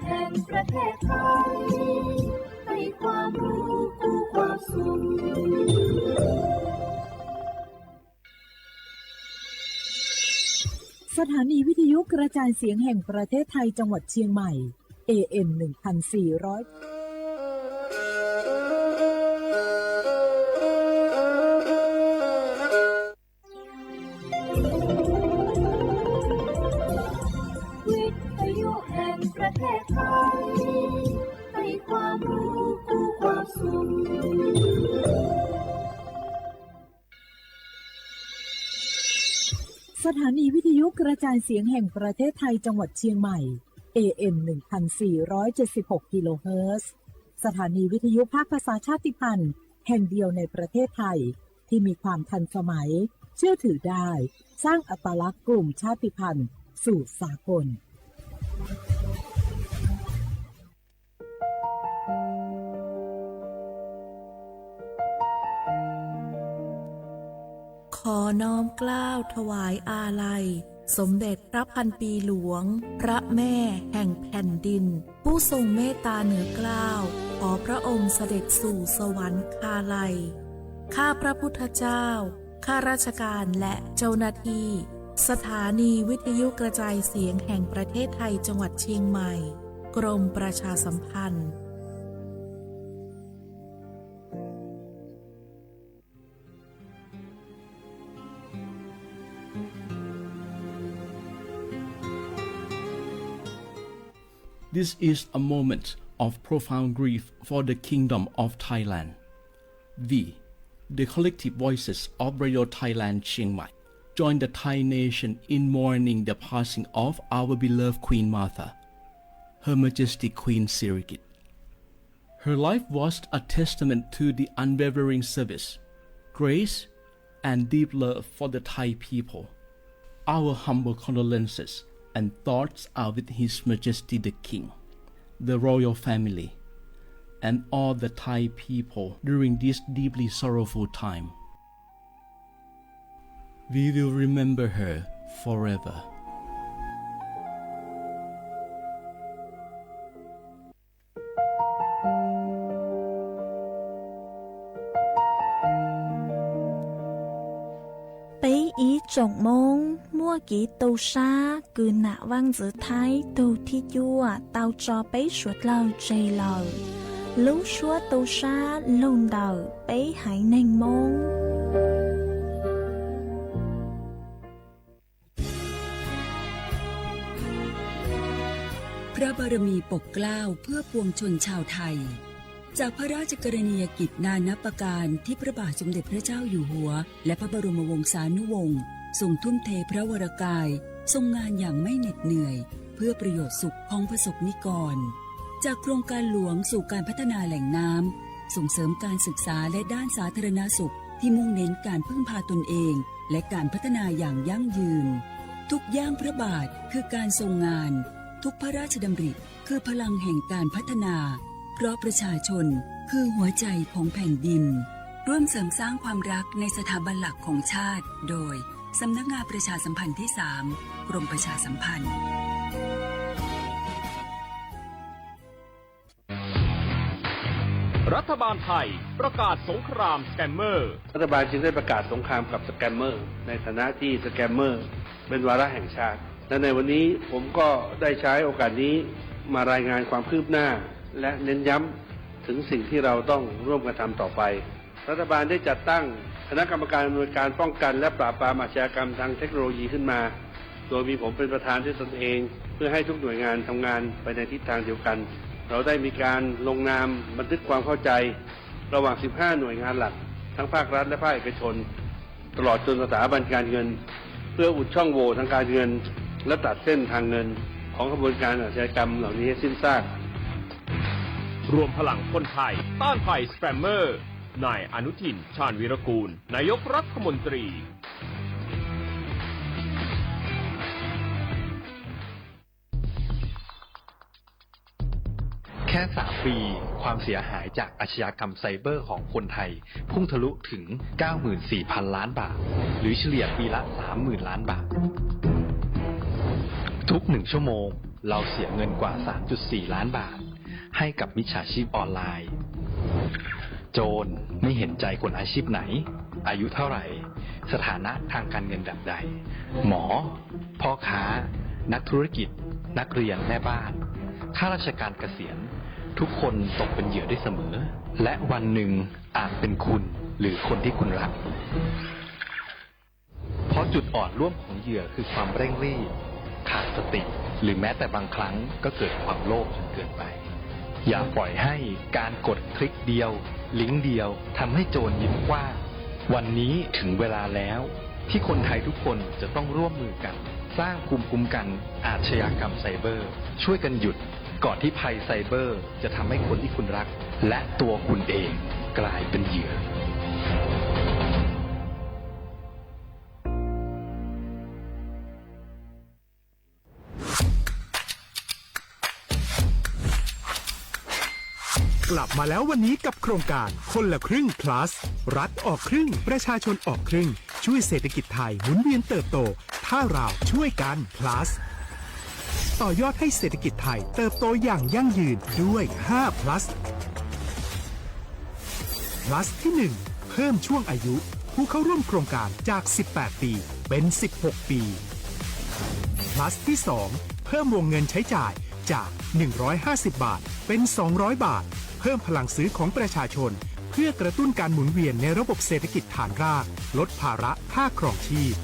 แห่งประเทศไทยให้ความรู้คู่ความสุข สถานีวิทยุกระจายเสียงแห่งประเทศไทยจังหวัดเชียงใหม่ เอ เอ็ม หนึ่งพันสี่ร้อย วิทยุแห่งประเทศไทยให้ความรู้คู่ความสุข สถานีวิทยุกระจายเสียงแห่งประเทศไทยจังหวัดเชียงใหม่ เอ เอ็ม หนึ่งพันสี่ร้อยเจ็ดสิบหก กิโลเฮิรตซ์ สถานีวิทยุภาคภาษาชาติพันธุ์แห่งเดียวในประเทศไทย ที่มีความทันสมัย เชื่อถือได้ สร้างอัตลักษณ์กลุ่มชาติพันธุ์สู่สากล ขอน้อมเกล้าถวายอาลัย สมเด็จพระพันปีหลวง พระแม่แห่งแผ่นดิน ผู้ทรงเมตตาเหนือเกล้า ขอพระองค์เสด็จสู่สวรรคาลัย ข้าพระพุทธเจ้า ข้าราชการและเจ้าหน้าที่ สถานีวิทยุกระจายเสียงแห่งประเทศไทยจังหวัดเชียงใหม่ กรมประชาสัมพันธ์ This is a moment of profound grief for the Kingdom of Thailand. We, the collective voices of Radio Thailand Chiang Mai, join the Thai nation in mourning the passing of our beloved Queen Mother, Her Majesty Queen Sirikit. Her life was a testament to the unwavering service, grace, and deep love for the Thai people. Our humble condolences and thoughts are with His Majesty the King, the royal family, and all the Thai people during this deeply sorrowful time. We will remember her forever. ពូជសាសន៍ Hmong មុខគី tu sab kws nam vaj ntxwv Thaib tug thib cuaj tau tso peb suav dlawg tseg lawm. Lub suab tu sab lug ntawm peb haiv neeg Hmoob. พระบารมีปกเกล้าเพื่อปวงชนชาวไทย จากพระราชกรณียกิจนานับประการที่พระบาทสมเด็จพระเจ้าอยู่หัว และพระบรมวงศานุวงศ์ทรงทุ่มเทพระวรกาย ทรงงานอย่างไม่เหน็ดเหนื่อย เพื่อประโยชน์สุขของประสบนิกร จากโครงการหลวงสู่การพัฒนาแหล่งน้ำ ส่งเสริมการศึกษาและด้านสาธารณสุขที่มุ่งเน้นการพึ่งพาตนเอง และการพัฒนาอย่างยั่งยืน ทุกย่างพระบาทคือการทรงงาน ทุกพระราชดำริคือพลังแห่งการพัฒนา เพราะประชาชนคือหัวใจของแผ่นดิน ร่วมเสริมสร้างความรักในสถาบันหลักของชาติ โดย สำนักงานประชาสัมพันธ์ที่สาม กรมประชาสัมพันธ์ รัฐบาลไทยประกาศสงครามสแกมเมอร์ รัฐบาลจึงได้ประกาศสงครามกับสแกมเมอร์ ในฐานะที่สแกมเมอร์เป็นวาระแห่งชาติ และในวันนี้ผมก็ได้ใช้โอกาสนี้มารายงานความคืบหน้า และเน้นย้ำถึงสิ่งที่เราต้องร่วมกันทำต่อไป รัฐบาลได้จัดตั้งคณะกรรมการอำนวยการป้องกันและปราบปรามอาชญากรรมทางเทคโนโลยีขึ้นมา โดยมีผมเป็นประธานด้วยตนเอง เพื่อให้ทุกหน่วยงานทำงานไปในทิศทางเดียวกัน เราได้มีการลงนามบันทึกความเข้าใจ ระหว่าง สิบห้า หน่วยงานหลัก ทั้งภาครัฐและภาคเอกชน ตลอดจนสถาบันการเงิน เพื่ออุดช่องโหว่ทางการเงิน และตัดเส้นทางเงิน ของขบวนการอาชญากรรมเหล่านี้ให้สิ้นซาก รวมพลังคนไทยต้านภัยสแกมเมอร์ นายอนุทิน ชาญวีรกูล นายกรัฐมนตรี แค่ สาม ปี ความเสียหายจากอาชญากรรมไซเบอร์ของคนไทย พุ่งทะลุถึง เก้าหมื่นสี่พัน ล้านบาท หรือเฉลี่ยปีละ สามหมื่น ล้านบาท ทุกหนึ่งชั่วโมง เราเสียเงินกว่า สามจุดสี่ล้านบาท ให้กับมิจฉาชีพออนไลน์ โจรไม่เห็นใจคนอาชีพไหน อายุเท่าไหร่ สถานะทางการเงินแบบใด หมอ พ่อค้า นักธุรกิจ นักเรียน แม่บ้าน ข้าราชการเกษียณ ทุกคนตกเป็นเหยื่อได้เสมอ และวันหนึ่งอาจเป็นคุณหรือคนที่คุณรัก เพราะจุดอ่อนร่วมของเหยื่อคือความเร่งรีบ ขาดสติ หรือแม้แต่บางครั้งก็เกิดความโลภจนเกินไป อย่าปล่อยให้การกดคลิกเดียว ลิงก์เดียวทำให้โจรยิ้มกว้าง วันนี้ถึงเวลาแล้ว ที่คนไทยทุกคนจะต้องร่วมมือกัน สร้างภูมิคุ้มกันอาชญากรรมไซเบอร์ ช่วยกันหยุด ก่อนที่ภัยไซเบอร์จะทำให้คนที่คุณรัก และตัวคุณเองกลายเป็นเหยื่อ กลับมาแล้ววันนี้กับโครงการคนละครึ่ง plus รัฐออกครึ่ง ประชาชนออกครึ่ง ช่วยเศรษฐกิจไทยหมุนเวียนเติบโต ถ้าเราช่วยกัน plus ต่อยอดให้เศรษฐกิจไทยเติบโตอย่างยั่งยืนด้วย ห้า plus plus ที่ หนึ่ง เพิ่มช่วงอายุผู้เข้าร่วมโครงการจาก สิบแปด ปี เป็น สิบหก ปี plus ที่ สอง เพิ่มวงเงินใช้จ่ายจาก หนึ่งร้อยห้าสิบ บาท เป็น สองร้อย บาท เพิ่มพลังซื้อของประชาชน เพื่อกระตุ้นการหมุนเวียนในระบบเศรษฐกิจฐานราก ลดภาระค่าครองชีพ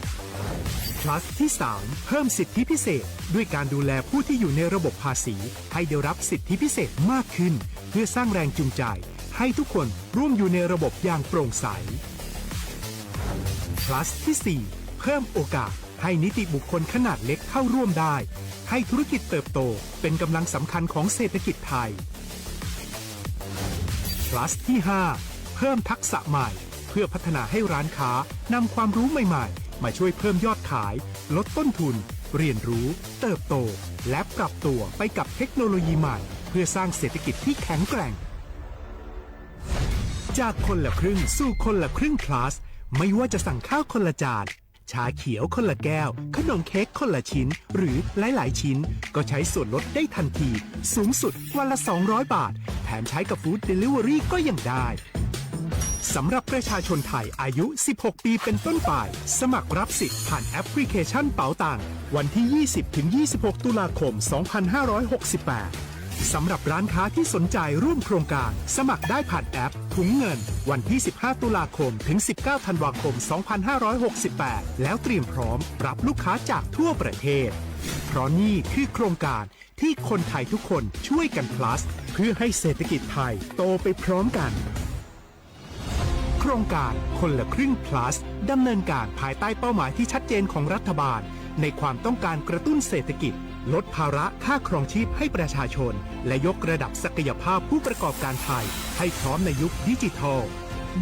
plus ที่ สาม เพิ่มสิทธิพิเศษ ด้วยการดูแลผู้ที่อยู่ในระบบภาษี ให้ได้รับสิทธิพิเศษมากขึ้น เพื่อสร้างแรงจูงใจ ให้ทุกคนร่วมอยู่ในระบบอย่างโปร่งใส plus ที่ สี่ เพิ่มโอกาสให้นิติบุคคลขนาดเล็กเข้าร่วมได้ ให้ธุรกิจเติบโตเป็นกำลังสำคัญของเศรษฐกิจไทย plus ที่ ห้า เพิ่มทักษะใหม่ เพื่อพัฒนาให้ร้านค้านำความรู้ใหม่ๆ มาช่วยเพิ่มยอดขาย ลดต้นทุน เรียนรู้ เติบโต และปรับตัวไปกับเทคโนโลยีใหม่ เพื่อสร้างเศรษฐกิจที่แข็งแกร่ง จากคนละครึ่งสู่คนละครึ่ง plus ไม่ว่าจะสั่งข้าวคนละจาน ชาเขียวคนละแก้ว ขนมเค้กคนละชิ้น หรือหลายๆ ชิ้น ก็ใช้ส่วนลดได้ทันที สูงสุดวันละ สองร้อย บาท แถมใช้กับ Food Delivery ก็ยังได้ สำหรับประชาชนไทยอายุ สิบหก ปีเป็นต้นไป สมัครรับสิทธิ์ผ่านแอปพลิเคชันเป๋าตัง วันที่ ยี่สิบ ถึง ยี่สิบหก ตุลาคม สองพันห้าร้อยหกสิบแปด สำหรับร้านค้าที่สนใจร่วมโครงการ สมัครได้ผ่านแอปถุงเงิน วันที่ สิบห้า ตุลาคม ถึง สิบเก้า ธันวาคม สองพันห้าร้อยหกสิบแปด แล้วเตรียมพร้อมรับลูกค้าจากทั่วประเทศ เพราะนี่คือโครงการที่คนไทยทุกคนช่วยกัน plus เพื่อให้เศรษฐกิจไทยโตไปพร้อมกัน โครงการคนละครึ่ง plus ดำเนินการภายใต้เป้าหมายที่ชัดเจนของรัฐบาล ในความต้องการกระตุ้นเศรษฐกิจ ลดภาระค่าครองชีพให้ประชาชน และยกระดับศักยภาพผู้ประกอบการไทยให้พร้อมในยุคดิจิทัล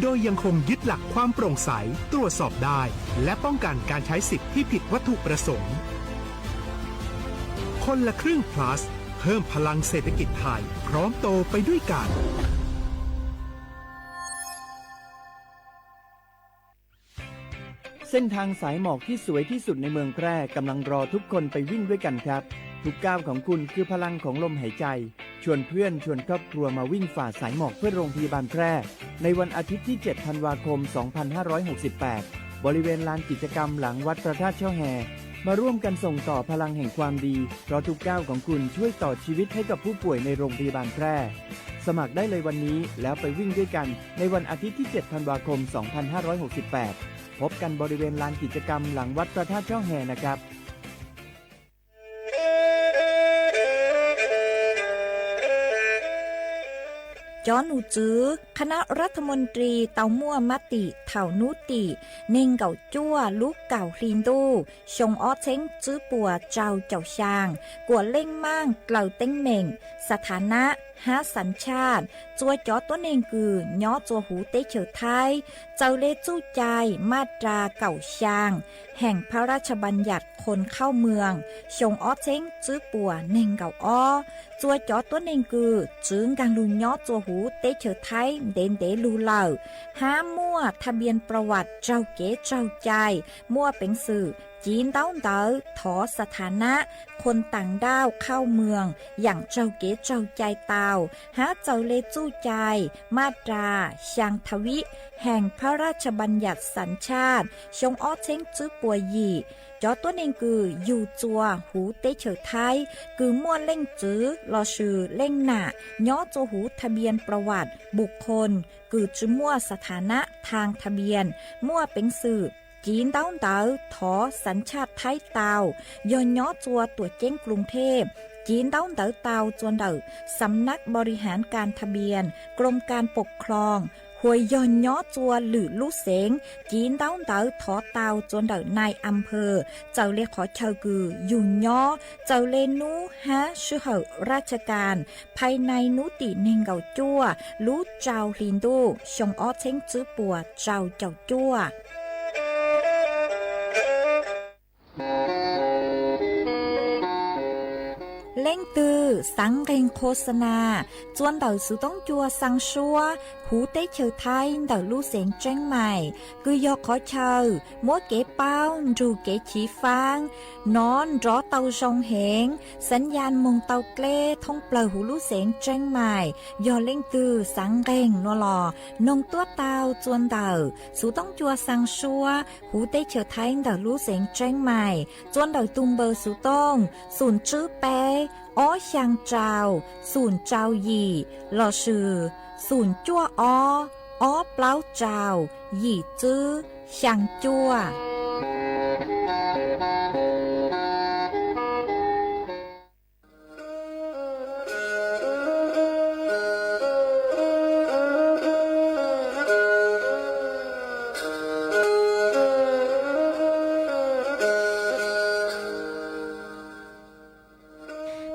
โดยยังคงยึดหลักความโปร่งใส ตรวจสอบได้ และป้องกันการใช้สิทธิ์ที่ผิดวัตถุประสงค์ คนละครึ่ง plus เพิ่มพลังเศรษฐกิจไทย พร้อมโตไปด้วยกัน เส้นทางสายหมอกที่สวยที่สุดในเมืองแพร่กำลังรอทุกคนไปวิ่งด้วยกันครับ ทุกก้าวของคุณคือพลังของลมหายใจ ชวนเพื่อนชวนครอบครัวมาวิ่งฝ่าสายหมอกเพื่อโรงพยาบาลแพร่ ในวันอาทิตย์ที่ เจ็ด ธันวาคม สองพันห้าร้อยหกสิบแปด บริเวณลานกิจกรรมหลังวัดพระธาตุช่อแฮ มาร่วมกันส่งต่อพลังแห่งความดี เพราะทุกก้าวของคุณช่วยต่อชีวิตให้กับผู้ป่วยในโรงพยาบาลแพร่ สมัครได้เลยวันนี้แล้วไปวิ่งด้วยกันในวันอาทิตย์ที่ เจ็ด ธันวาคม สองพันห้าร้อยหกสิบแปด พบกันบริเวณลานกิจกรรมหลังวัดพระธาตุช่อแฮนะครับ Cov nom tswv คณะรัฐมนตรี tau muaj mab tim thaum hnub tim neeg nkaum cuaj lub kaum hli ntuj xyoo ob txheeb tswb puas rau caum xyaa, kuam leej maaj dlaws teeb meem, xa tha nab hab xav tshaj, txua cov tuab neeg kws nyob txua huv teb chaws Thaib, txawm le txuj cai maj ras kaum xyaa heem pha raj tsha npa nyam khoos khauj mws xyoo ob txheeb tswb puas neeg nkaum ob, txua cov tuab neeg kws txwv nkaag lug nyob txua huv teb chaws Thaib ntev ntev lug lawm, hab muaj tha npia pra vam raug kev raug cai, muaj peev xwm civ ntaub ntawv thov xa tha nab, khuam taam ndauj khauj moos, yaam tsaug kev tsaug cai tau, hab txawm le txuj cai, maj ras, xyaa tha vib, heem phab raj tshaj npaas yam xav tshaj xyoo ob txheeb tswb puas yim. Cov tuab neeg kws yug txua huv teb chaws Thaib kws muaj leej txwv lossis leej nam nyob txua huv tha npias pla vam bus khoos kws tsi muaj xa tha nab thaaj tha npias, muaj peev xwm civ ntaub ntawv thov xav tshaj Thaib tau, yog nyob txua tuam ceeb Kloos Thej, civ ntaub ntawv tau txua ntawm xam nab npo ri haav kas tha npias, Kloos Kas Pom Khloos, hua yog nyob txua lwm lub xeev, civ ntaub ntawv thov tau txua ntawm nai am phawm, txawm le qhov chaw kws yug nyob, txawm le nub hab sij hawm raj tshaj kas, phaj nai nub tim neeg nkaum cuaj lub rau hli ntuj xyoo ob txheeb tswb puas rau caum cuaj. Leej twg xaav nqeeg khos xa nas txua ntawm xuv toob cua xaa suab huv teb chaws Thaib ntawm lub xeev Tseeb Mais, kws yog qhov chaw muab kev paub nrug kev chiv faab nov nrov tau zoo heev, xaav yaj moog tau dleb thoob plawg huv lub xeev Tseeb Mais. Yog leej twg xaav nqeeg nua los noog tuab tau txua ntawm xuv toob cua xaa suab huv teb chaws Thaib ntawm lub xeev Tseeb Mais, txua ntawm tug npawb xuv tooj xoom tswb peb ob xyaa rau xoom rau yim lossis xoom cuaj ob ob plaub rau yim tswb xyaa cuaj.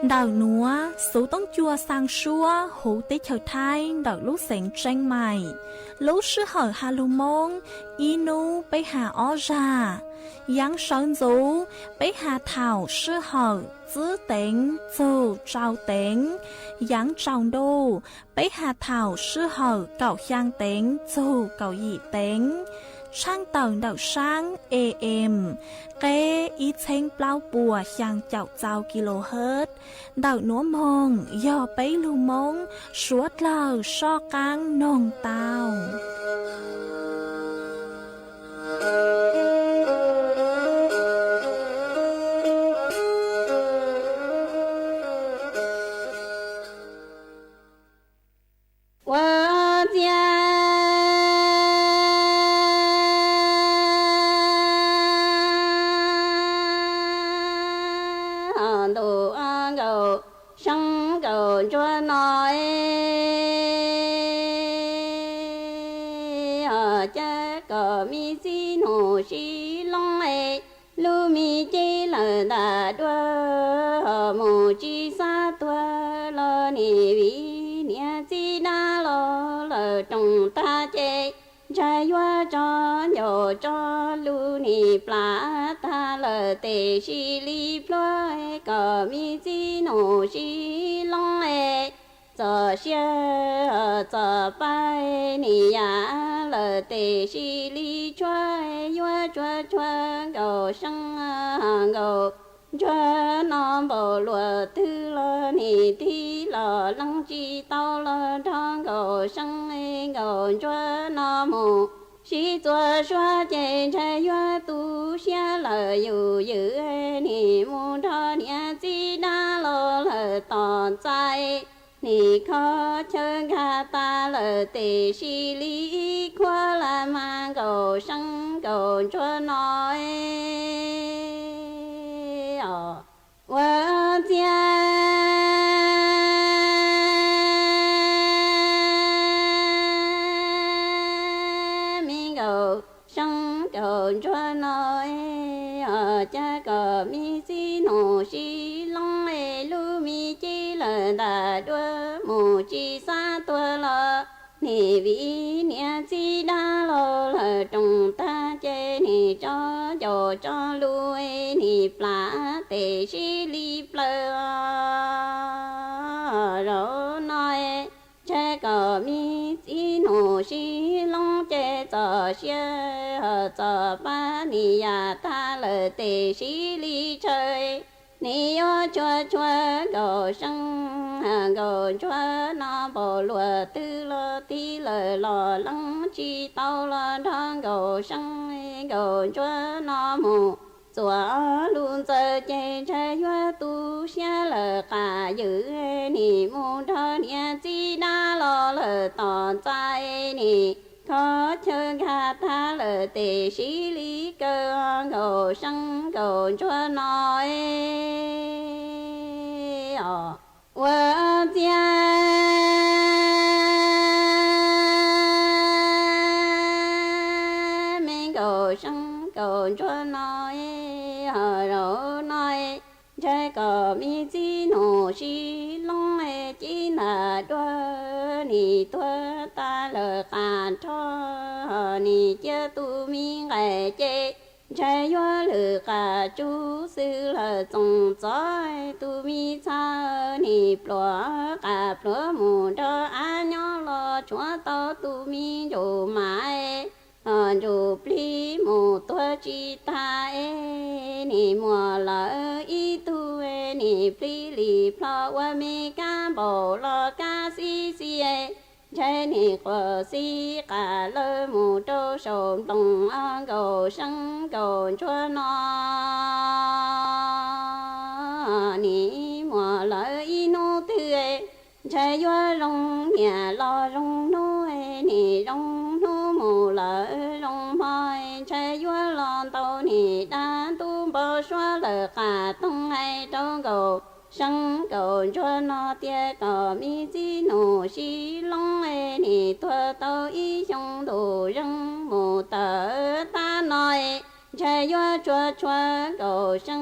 Ntawm nuav xuv toob cua xaa suab huv teb chaws Thaib ntawm lub xeev Tseeb Mais, lub sij hawm has lug Moob ib nub peb has ob zag. Yaav sawv ntxuv peb has thaum sij hawm tswb teev txug rau teev. Yaav tsaus ntuj peb has thaum sij hawm kaum xyaa teev txug kaum yim teev. Tshaaj tawm ntawm saab A M qeb ib txheeb plaub puas xyaa caum txau kilohertz. Ntawm nuav moog yog peb lug Moob suav dlawg soj qaab noog tau. Ua ciav ntuj nkaus xeeb nkaus ntsuag no es, cas kom me txiv nus sib loob es, lub me cev lawm ntag dua, mus tsis xav tuag los nim vim niam txiv dab los lawm roos tag ces, ntshai yuav tso ncaus tso lub nim plam tag lawm tes sib li plhuav kom me txiv nus sib loob es, txom siab txom pab nim yam lawm tes sib li tshuav, yuav tshuav tshuav nkaus xeeb nkaus ntsuag no npaum luag twg los nim tig los leej tsis tau los nrog nkaus xeeb nkaus ntsuag no mus sib txua suav ces ntshai yuav tu siab lawm yus ywm nim mus nrog niam txiv dab los lawm tom ntxais, nim kho chaw nkag tas lawm tes sib li khuav las mas nkaus xeeb nkaus ntsuag no es, os, ua ciav me nkaus xeeb nkaus ntsuag no es, os, cas kom me txiv nus sib loob es, lub me cev lawm ntag dua, mus tsis xav tuag los nim vim niam txiv dab los lawm roos tag ces nim tso ncaus tso lub es nim plam tes sib li plaws zaum no es, ntshai kom me txiv nus sib loob ces siab txom pab nim yam tag lawm tes sib li tsawv. Nim yuav tshua tshua Nkaus Seeb, Nkaus Ntsuag no npaum luag twg los tig lawm los leej tsis tau los nrog Nkaus Seeb, Nkaus Ntsuag no mus txuas lug ntxaws ces ntshai yuav tu siab lawm qas ywm. Nim mus nrog niam txiv dab los lawm tom ntxais, nim kho chaw nkag tag lawm tes sib li kaw Nkaus Seeb Nkaus Ntsuag no es os. Ua txiaj me Nkaus Seeb Nkaus Ntsuag no es os, zaum no es ntshai kom me txiv nus sib loob es cib ntag dua, nim tuag tag lawm qas nrho, nim cia tus me nqaim ces ntshai yuav lwm qas tsub xwb lawm txoos txov. Tus me txha nim pluam qas pluav mus nrog av nyob los tshuav tau tus me ntsuj mas, ntsuj plig mus tuag tsis tag es nim muaj lawm ib tug, nim plig li plho ua me kab npaum los kab xib xis, ntshai nim quas xib qas lawm mus rau saum nploos Nkaus Seeb Nkaus Ntsuag no. Nim muaj lawm ib hnub twg, ntshai yuav zoo niam los zoo hnub, nim zoo hnub mus lawm zoo hmo, ntshai yuav los ntau nim dab ntub npau suav lawm qas toog hais rau Nkaus Seeb Nkaus Ntsuag no tias kom me txiv nus sib loob, nim tuag tau ib xyoo ntuj zeeg mus tawm tab no, ntshai yuav tshua tshua Nkaus Seeb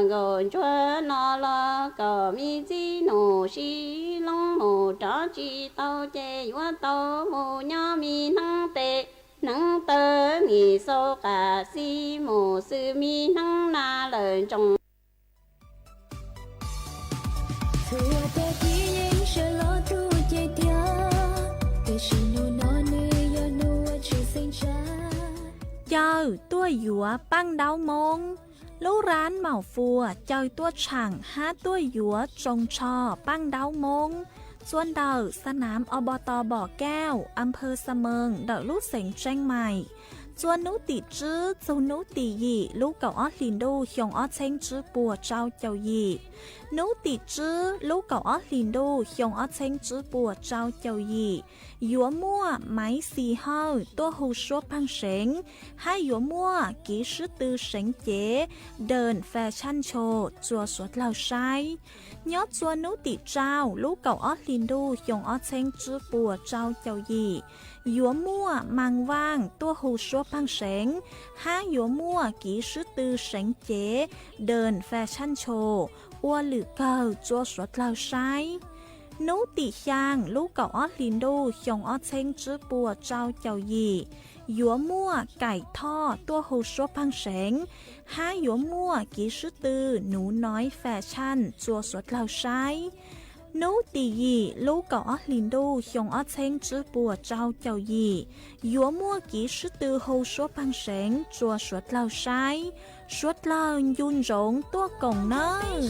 Nkaus Ntsuag no los kom me txiv nus sib loob mus rov tsis tau ces yuav tau mus nyob me hneev tes hneev taw, nim xau qas xib mus xwb me hneev na lawm ntsoov. Caw tuaj yuav Paj Ntaub Moob. Lub rab maum fuas caw tuaj tshaam hab tuaj yuav tsoos tsho Paj Ntaub Moob, txua ntawm xa nam Ob Toj Npom Kauj, Amphaw Xa Mees ntawm lub xeev Tseeb Maim, txua hnub tim tsib txug hnub tim yim lub kaum ob hlis ntuj xyoo ob txheeb tsib puas rau caum yim. Hnub tim tsib lub kaum ob hlis ntuj xyoo ob txheeb tsib puas rau caum yim, yuav muaj Maiv Xis Hawj tuaj hu suab pheej seev, hab yuav muaj Kiv Swb Tw Seev Cev, Dee Fashion Show txua suav dlawg saib. Nyob txua hnub tim rau lub kaum ob hlis ntuj xyoo ob txheeb tsib puas rau caum yim, yuav muaj Maas Vaaj tuaj hu suab pheej seev, hab yuav muaj Kiv Swb Tw Seev Cev, Dee Fashion Show ua lwm kawg txua suav dlawg saib. Hnub tim xyaa lub kaum ob hlis ntuj xyoo ob txheeb tsib puas rau caum yim, yuav muaj Kaim Thoj tuaj hu suab pheej seev, hab yuav muaj Kiv Swb Tw Nuv Noiv Fashion txua suav dlawg saib. Hnub tim yim lub kaum ob hlis ntuj xyoo ob txheeb tsib puas rau caum yim, yuav muaj Kiv Swb Tw hu suab pheej seev txua suav dlawg saib. Suav dlawg ncu ntsoov tuaj koom nawb.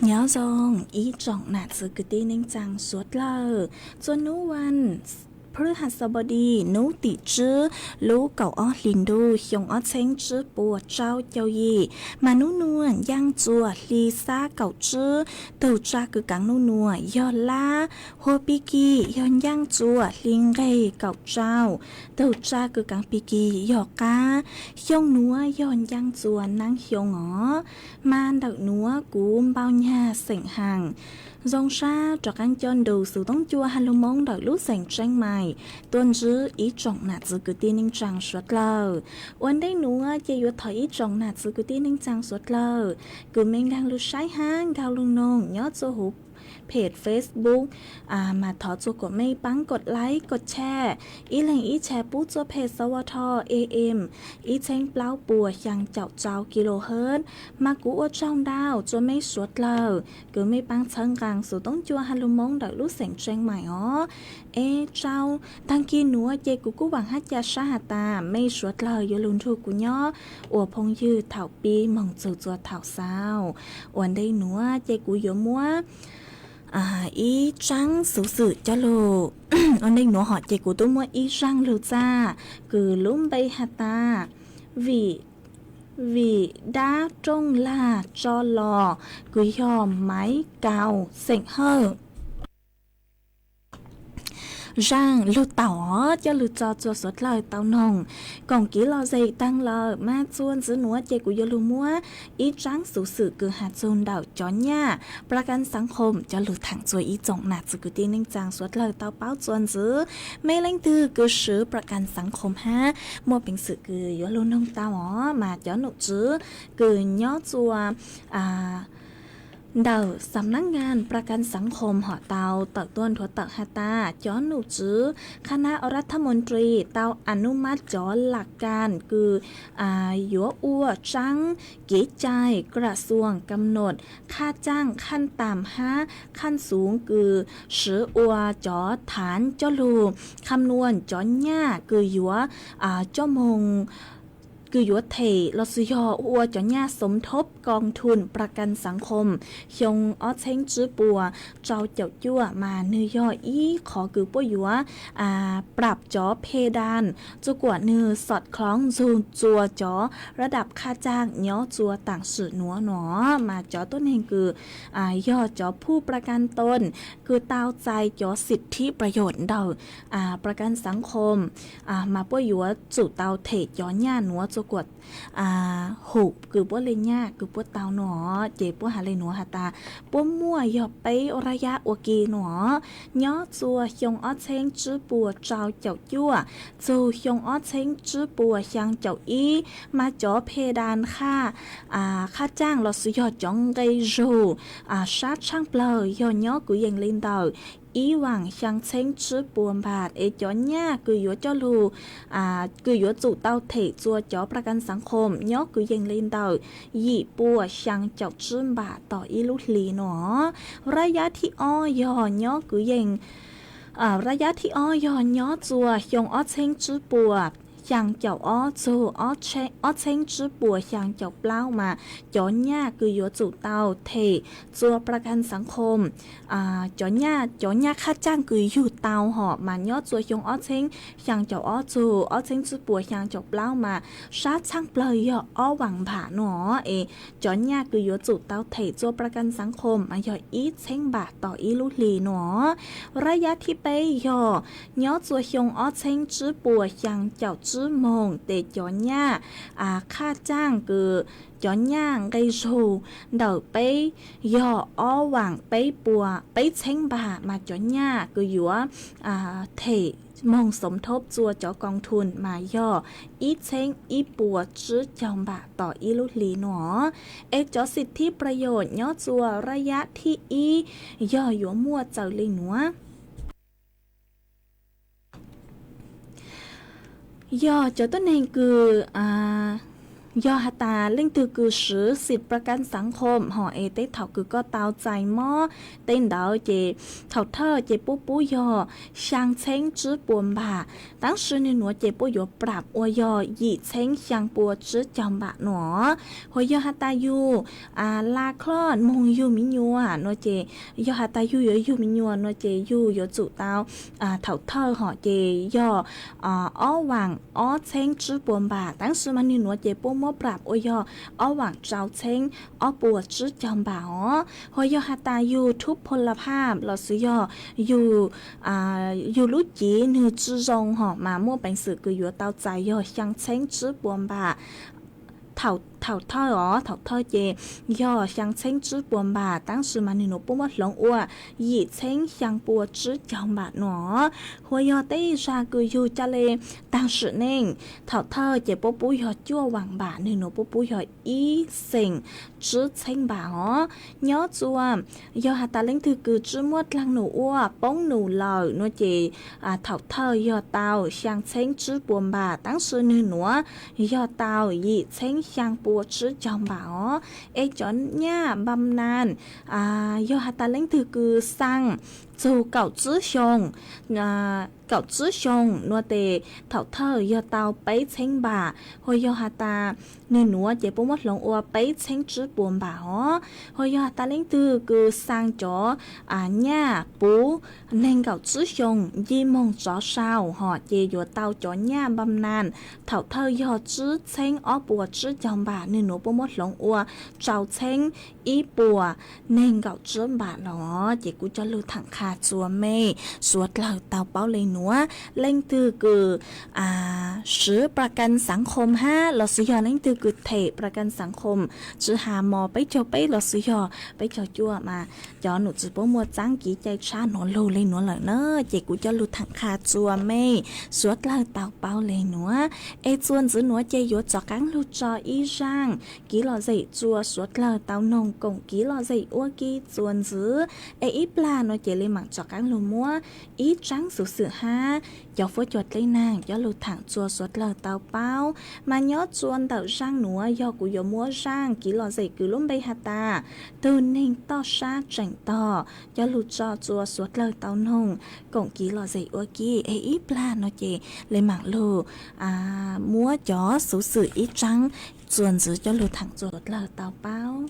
Nyob zoo ib tsoom nam txiv kwv tij neej tsaa suav dlawg, txuas nub vas phuj has xaus npau di nub tim tsib lub kaum ob hlis ntuj xyoo ob txheeb tsib puas rau caug yim, mas nub nuav ncaaj txuas hli xab kaum tsib. Tug tsa kws kaav nub nuav yog lab, huab pig kig yog ncaaj txuas hli nqeg kaum rau. Tug tsa kws kaav pig kig yog qab. Xyoo nuav yog ncaaj txuas naab xyoo os. Mas ntawm nuav kuv npau nyag xeem Haas zoo sab rov qaab coj ntu xuv toob cua has lug Moob ntawm lub xeem Tseeb Mais tuaj ntsib ib tsoom nam txiv kwv tij neej tsaa suav dlawg. Ua ntej nuav ces yuav thov ib tsoom nam txiv kwv tij neej tsaa suav dlawg kws mej nkaag lug saib hab nkaag lug noog nyob txuas huv phem Facebook, mas thov txuas kuas mej paab kod laib kod chai, ib leeg ib chai pub txuas phem xov ua tho am ib txheeb plaub puas xyaa caum rau kilohertz. Mas kuv ua tsaug ntau txuas mej suav dlawg kws mej paab txhawb nqaa xuv toob cua has lug Moob ntawm lub xeem Tseeb Mais os. Es rau taag kig nuav ces kuv kuj vaam hab ca sab has tas mej suav dlawg yuav lug nrug kuv nyob ua phooj ywg thaum pib moog txug txuas thaum xaus. Ua ntej nuav ces kuv yuav muab ib tsaab xuv xwm coj lug, ua ntej nuav hom ces kuv tub muab ib zaaj lug txaj kws lub npe has tas Vim, vim dab rooj lag tso los kws yog Maiv Kaus xeem Hawj. Zaaj lug taum os, coj lug tso txuas suav dlawg tau noog koom kiv lom zem taag lawm. Mas txuas ntxiv nuav ces kuv yuav lug muab ib tsaab xuv xwm kws has txug ntawm cov nyaj plas kas xaav khoom coj lug thaam txuas ib tsoom nam txiv kwv tij neej tsaa suav dlawg tau paub txuas ntxiv. Mej leej twg kws swv plas kas xaav khoom hab muaj peev xwm kws yuav lug noog tau os. Mas cov num tswv kws nyob txuas ntawm xam nab nkas plas kas xaav khoom hom tau tawm tuaj nthuav tawm has tas cov num tswv qhab nab ua rab thab mus ris tau a nub mab cov lam kas kws yuav ua tsaab kev cai kras xuas kam num khaj caaj khaj taam hab khaj xuv kws swv ua cov thaav coj lug kham nuam cov nyaj kws yuav coj moog kws yuav them los sis yog ua cov nyaj xov thoob koo thum plas kas xaav khoom xyoo ob txheeb tsib puas rau caum cuaj mas nwg yog ib qhov kws puab yuav prab cov phe das txuas kuas nwg xom khloov nrug txuas cov rab dam khaj caaj nyob txuas taam sim nuav no. Mas cov tuab neeg kws yog cov phuj plas kas toos kws tau txais cov xim thib plas yos ntawm plas kas xaav khoom mas puab yuav tsum tau them cov nyaj nuav txuas kuas hum kws puab le nyaj kws puab tau no. Ces puab has le nuav has tas puab muaj yog peb rab yab ua ke no. Nyob txuas xyoo ob txheeb tsib puas rau caum cuaj txug xyoo ob txheeb tsib puas xyaa caum ib mas cov phe das khaj, khaj caaj los sis yog cov nqe zug sab tshaaj plawg yog nyob kwv yees le ntawm ib vaam xyaa txheeb tsib puas npam es cov nyaj kws yuav coj lug kws yuav tsum tau them txuas cov plas kas xaav khoom nyob kwv yees le ntawm yim puas xyaa caum tsib npam tom ib lub hli no. Rab yab thib ob yog nyob kwv yees, rab yab thib ob yog nyob txuas xyoo ob txheeb tsib puas xyaa caum ob txug ob txheeb tsib puas xyaa caum plaub mas cov nyaj kws yuav tsum tau them txuas plas kas xaav khoom, cov nyaj, cov nyaj khaj caaj kws yug tau hom mas nyob txuas xyoo ob txheeb xyaa caum ob txug ob txheeb tsib puas xyaa caum plaub mas sab tshaaj plawg yog ob vaam npam no. Es cov nyaj kws yuav tsum tau them txuas plas kas xaav khoom mas yog ib txheeb npam tom ib lub hli no. Rab yab thib peb yog nyob txuas xyoo ob txheeb tsib puas xyaa caum tsib moog tes cov nyaj khaj caaj kws cov nyaj nqe zug ntawm peb yog ob vaam peb puas peb txheeb npam mas cov nyaj kws yuav them moog xov thoob txuas cov koo thum mas yog ib txheeb ib puas tsib caug npam tom ib lub hli no. Es cov xim thib plas yos nyob txuas rab yab thib ib yog yuav muaj txawm le nuav. Yog cov tuab neeg kws Yog has tas leej twg kws swv xim pras kas xav khom hom es tej thaum kws koj tau txais mob tej ntawd ces thaum thawj ces puab pub yog xyaa txheeb tsib puas npam, tab sis nwg nuav ces puab yuav pram ua yog yim txheeb xyaa pua tsib caug npam no. Hos yog has tas yug la khloj moog yug miv nyuas no ces, yog has tas yug yuav yug miv nyuas no ces yug yuav tsum tau thaum thawj hom ces yog ob vaam ob txheeb tsib puas npam, tab sis mas nwg nuav ces puab muab pram ua yog ob vaam rau txheeb ob puas tsib caug npam os. Hos yog has tas yug thub pho la phaj lossis yog yug, yug lub civ nwg tsi zoo hom mas muaj peev xwm kws yuav tau txais yog xyaa txheeb tsib puas npam thaum thawj os. Thaum thawj ces yog xyaa txheeb tsib puas npam, tab sis mas nwg nuav puab muab hloov ua yim txheeb xyaa pua tsib caug npam no. Hos yog tej zag kws yug ca le taag sim neej, thaum thawj ces puab pub yog cuaj vaam npam, nwg nuav puab pub yog ib xeem tsib txheeb npam os. Nyob txuas yog has tas leej twg kws tsi muaj dlaag num ua poob num lawm no ces thaum thawj yog tau xyaa txheeb tsib puas npam, tab sis nwg nuav yog tau yim txheeb xyaa pua tsib caug npam os. Es cov nyaj npam nas yog has tas leej twg kws xaa txug kaum tsib xyoo, kaum tsib xyoo no tes thaum thawj yog tau peb txheeb npam, hos yog has tas nwg nuav ces puab muab hloov ua peb txheeb tsib puas npam os. Hos yog has tas leej twg kws xaa cov nyaj puv neeg nkaum tsib xyoo nce moog tsov sau hom ces yuav tau cov nyaj npam nas thaum thawj yog tsib txheeb ob puas tsib caug npam, nwg nuav puab muab hloov ua rau txheeb ib puas neeg nkaum tsib npam los. Ces kuv coj lug thaam qha txuas mej suav dlawg tau paub le nuav. Leej twg kws swv pras kas xav khom hab lossis yog leej twg kws them pras kas xav khom, tsi has mos peb caug peb lossis yog peb caug cuaj mas cov num txiv puab muaj txaab kev cai tshab nuav lug le nuav lawm na. Ces kuv coj lug thaam qha txuas mej suav dlawg tau paub le nuav. Es txuas ntxiv nuav ces yuav rov qaab lug tso ib zaaj kev lom zem rua suav dlawg tau noog koom kev lom zem ua ke txuas ntxiv. Es ib plag no ces le maam rov qaab lug muab ib tsaab xuv xwm hab cov fuab cua dleb naag coj lug thaam txuas suav dlawg tau paub. Mas nyob txuas ntawm zaaj nuav yog kuv yuav muab zaaj kev lom zem kws lub npe has tas tug neeg toj sab tseem tog coj lug tso txuas suav dlawg tau noog koom kev lom zem ua ke. Es ib plag no ces le maam lug muab cov xuv xwm ib tsaab txuas ntxiv coj lug thaam txuas suav dlawg tau paub.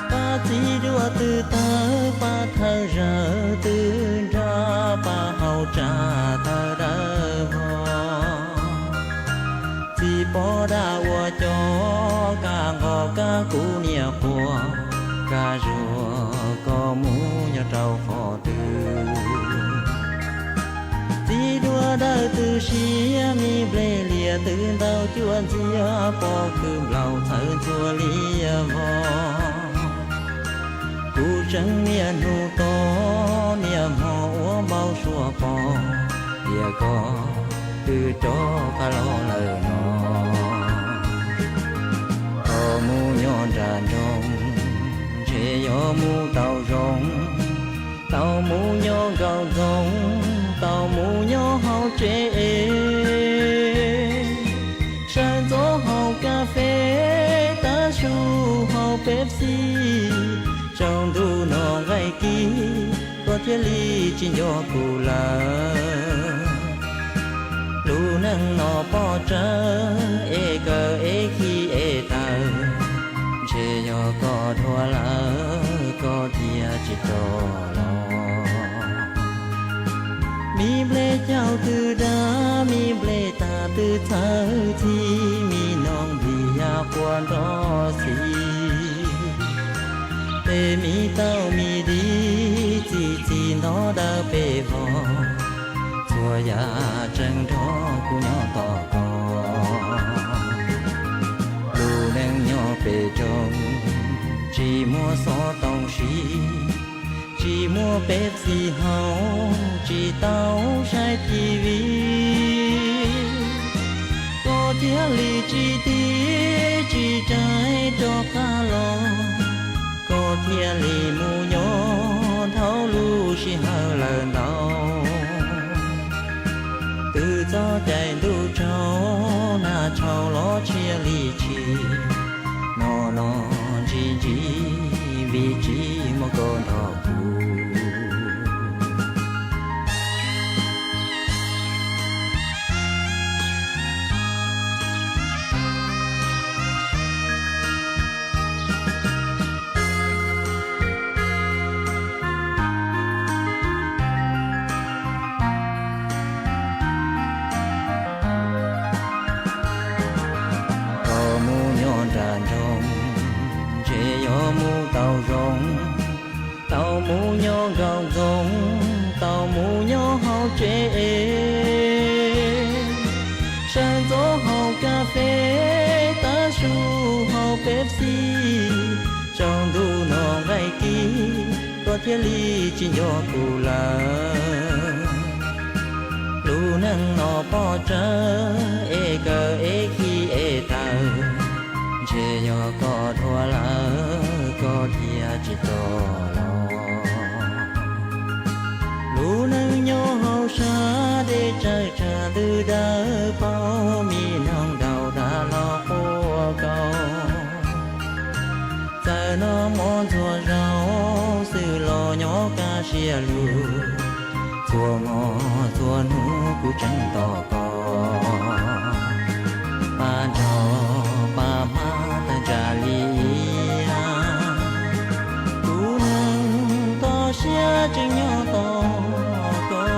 Pab txiv duaj twb tawg, pab thawj zawg twb nrog, pab hauv tsa thawj dawb vog. Txiv pov daj ua cov, kab nqos kab kuv niam quas, kab zuag koj mus nyob rau qhov twg. Txiv duaj dawb twb siab, me nplej lias twb ntaus cuaj ntxiag, pob kws nplaum txhawv ntxhua lias vog. Kuv tseem niaj hnub tos niaj hmo ua npau suav pom tias koj twb rov qab los lawm no. Tau mus nyob nram nroog, ntshe yuav mus tau zoo, tau mus nyob nkaum ntxoov, tau mus nyob hauv tsev es, sawv ntxov haus kas fes, tav su haus Pepsi, tsaus ntuj no nqaij kis, koj thiaj li tsis nco kuv lawm. Lub neej no pob tsawg, es kawg es khib es tawg, ntshe yog koj dhuav lawm, koj thiaj tsis rov los. Me nplej caug twb dag, me nplej tag twb txhawj txhij, me noog nplij ya quaj nrov xis. Tej me tauj me di txi txiv ntov dawb pes vog, txhua Ua yam tseem nrog kuv nyob tos koj, lub neej nyob pem roob, tsis muaj xov tooj siv, tsis muaj Pepsi haus, tsis tau saib T V. Koj thiaj li tsis tig tsis caij rov qab los, koj thiaj li mus nyob dhau lub sij hawm lawm ntau. Twb txog caij ntuj tsaug, nag tshau los tshiab li tshis, no no ntsig ntsig vim tsis muaj koj nrog kuv. Koj mus nyob nram nroog, ntshe yuav mus tau zoo, tau mus nyob nraum ntxoov, tau mus nyob hauv tsev es, sawv ntxov haus kas fes, tav su haus Pepsi, tsaus ntuj no nqaij kis, koj thiaj li tsis nco kuv lawm. Lub neej no pov tsawg, es kawg es khi es tawg, ntshe yog koj dhua lawm, koj thiaj tsis tau los. Lub neej nyob hauv sab dej tsawg tsawg, ntws dawb paug, mi noog ntaus dag los quaj kaus. Txawm noj mov ntxuag zaus, xwb los nyob kaj siab lug, txhua hmo txhua hnub kuv tseem tos koj, pab nrog pab hmab tag ntsam li iab, kuv neeg toj siab tseem nyob tos koj.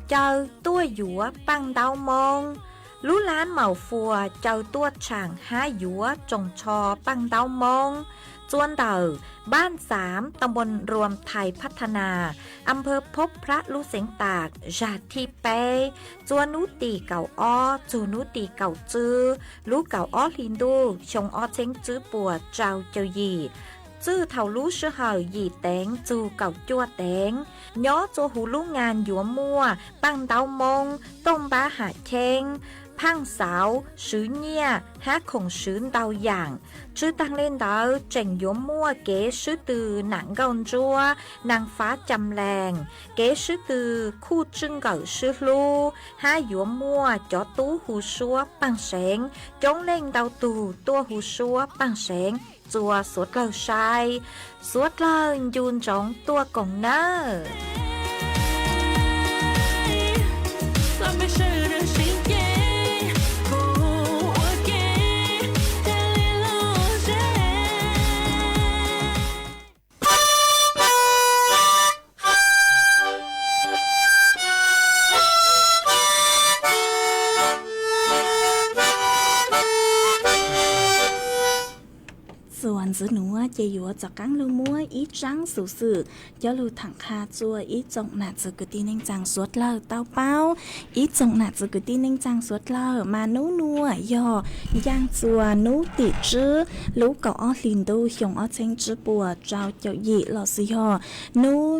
Caw tuaj yuav paj ntaub moob. Lub lab Maus Fuas caw tuaj tshaam hab yuav tsoos tsho paj ntaub moob txua ntawm Npaj Xaav, Tam Npuas Nruas, Thais Phab Tha Nas, Am Phawv Phob Phrab, lub xeev Tam, zag thib peb, txua nub tim kaum ob txug nub tim kaum tswb lub kaum ob hli ntuj xyoo ob txheeb tswb puas rau caum yim. Txwj thaum lub sij hawm yim teev txug kaum cuaj teev. Nyob txua huv lub ngas yuav muaj paj ntaub moob, tooj npab ham cheeb, phaaj xauv, swv nyiaj hab khoom swv ntau yaam. Tshwj taag le ntawd tseem yuav muaj kev swb tw nam nkauj ntsuab, naag fav cam lees, kev swb tw khuj tswj nkawm swb hlub, hab yuav muaj cov tub hu suab paaj seev, coob leej ntau tug tuaj hu suab paaj seev txua suav dlawg saib. Suav dlawg ncu ntsoov tuaj koom nawb. Txuas ntxiv nuav ces yuav rov qaab lug muab ib tsaab xuv xwm coj lug thaam qha txua ib tsoom nam txiv kwv tij neej tsaa suav dlawg tau paub. Ib tsoom nam txiv kwv tij neej tsaa suav dlawg, mas nub nuav yog ncaaj txua nub tim tswb lub kaum ob hli ntuj xyoo ob txheeb tswb puas rau caum yim los sis yog nub,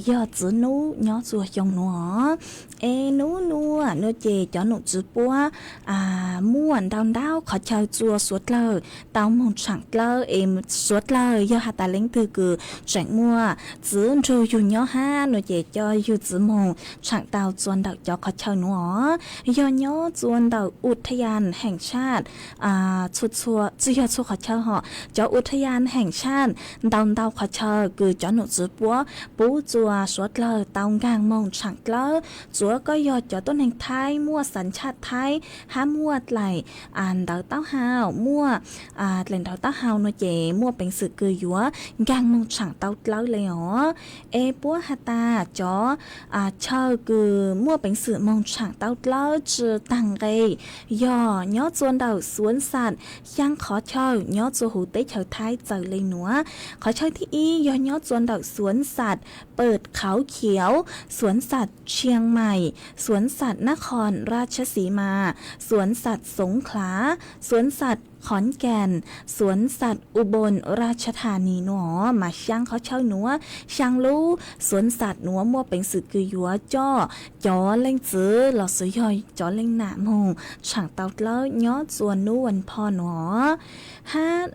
yog txiv nub nyob txua xyoo nuav. Es nub nuav nuav ces cov nom tswv puab muaj ntau ntau qhov chaw txua suav dlawg tau moog tshaam dlawb. Suav dlawg yog has tas leej twg kws tseem muaj txwv nrug yug nyob hab nuav ces coj yug txwv moog tshaam tau txua ntawm cov qhov chaw nuav os. Yog nyob txua ntawm u tha yas heem saj, txhua, txhua, tsi yog txhua qhov chaw hos, cov u tha yas heem saj ntau ntau qhov chaw kws cov nom tswv puab pub txua suav dlawg tau nkaag moog tshaam dlawb. Tsuav koj yog cov tuab neeg Thaib muaj xav nchaj Thaib hab muaj dlaim ntawv taub hau, muaj dlaim ntawv taub hau nuav ces muaj peev xwm kws yuav nkaag moog tshaam tau dlawb le os. Es puab has tas cov chaw kws muaj peev xwm moog tshaam tau dlawb tsi taag nqe yog nyob txua ntawm Suav Xas xyaa qhov chaw nyob txua huv teb chaws Thaib txawm le nuav. Qhov chaw thib ib yog nyob txua ntawm Suav Xas Pawm Khauv Khiav, Suav Xas Tshiav Mais, Suav Xas Nab Qhoos Raj Xi Mas, Suav Xas Xoob Khlav, Suav Xas Khov Kas, Suav Xas U Boos Raj Thas Nis nuav mas xyaa qhov chaw nuav, xyaa lub Suav Xas nuav muaj peev xwm kws yuav coj cov leej txwv lossis yog cov leej nam moog tshaam tau dlawb nyob txua nub vas phoj nuav. Hab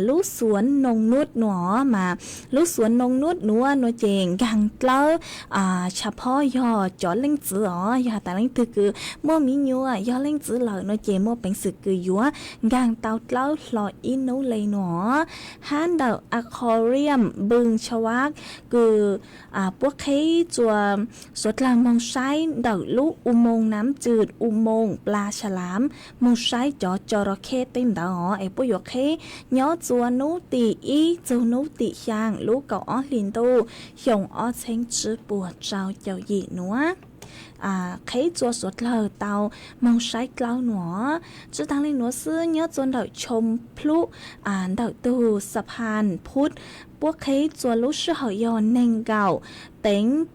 lub Suav Noo Nub nuav mas lub Suav Noo Nub nuav nuav ces nkaag dlawb tshav phob yog cov leej txwv os. Yog has tas leej twg kws muaj miv nyuas yog leej txwv lawm nuav ces muaj peev xwm kws yuav nkaag tau dlawb hlo ib nub le nuav. Hab ntawm Aquarium Npwj Tsha Vaj kws puab qheb txua suav dlawg moog saib ntawm lub U Moos Nam Cwm, U Moos Pla Sa Lav, moog saib cov co ro kheb tej ntawd os. Es puab yuav qheb nyob txua nub tim ib txug nub tim xyaa lub kaum ob hlis ntuj xyoo ob txheeb tsib puas rau caum yim nuav. Qheb txua suav dlawg tau moog saib dlawb nuav. Tsi taag le nuav xwb, nyob txua ntawm Choo Plub ntawm tug Xab Phan Phub, puab qheb txua lub sij hawm yog neeg nkaum teev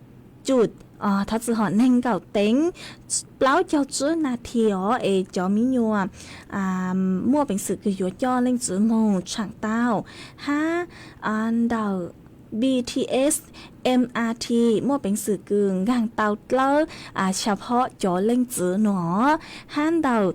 cum, thov txim hom, neeg nkaum teev plaub caug tsib nas this os. Es cov miv nyuas muaj peev xwm kws yuav coj leej txwv moog tshaam tau. Hab ntawm B T S M R T muaj peev xwm kws nkaag tau dlawb tshav phob cov leej txwv nuav. Hab ntawm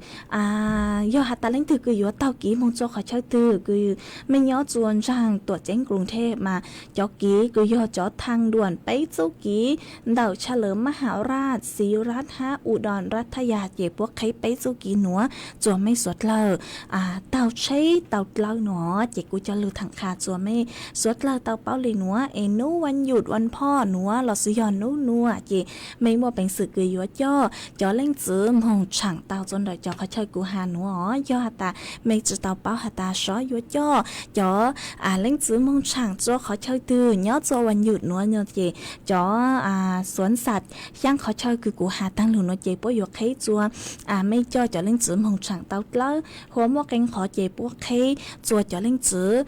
yog has tas leej twg kws yuav taug kev moog txua qhov chaw twg kws mej nyob txua ntsaag tuam ceeb Kruv Thev mas cov kev kws yog cov thaaj duam peb txuj kev ntawm Tsha Lwm Mab Has Raj, Xiv Raj hab U Doos Raj Thaj Yas ces puab qheb peb txuj kev nuav txua mej suav dlawg taug tsheb tau dlawb nuav. Ces kuv coj lug thaam qha txua mej suav dlawg tau paub le nuav. Es nub vas yuj vas phoj nuav lossis yog nub nuav ces mej muaj peev xwm kws yuav coj cov leej txwv moog tshaam tau txua ntawm cov qhov chaw kuv has nuav os. Yog has tas mej tsi tau paub has tas sov yuav coj cov leej txwv moog tshaam txua qhov chaw twg nyob txua vas yuj nuav no ces cov suav xas xyaa qhov chaw kws kuv has taag lug nuav ces puab yuav qheb txua mej coj cov leej txwv moog tshaam tau dlawb. Hua muaj qee qhov ces puab qheb txua cov leej txwv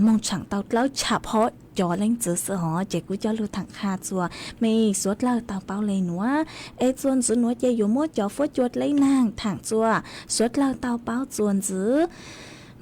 moog tshaam tau dlawb tshav phob cov leej txwv xwb os. Ces kuv coj lug thaam qha txua mej suav dlawg tau paub le nuav. Es txua ntxiv nuav ces yuav muab cov fuab cua dleb naag thaam txua suav dlawg tau paub txua ntxiv.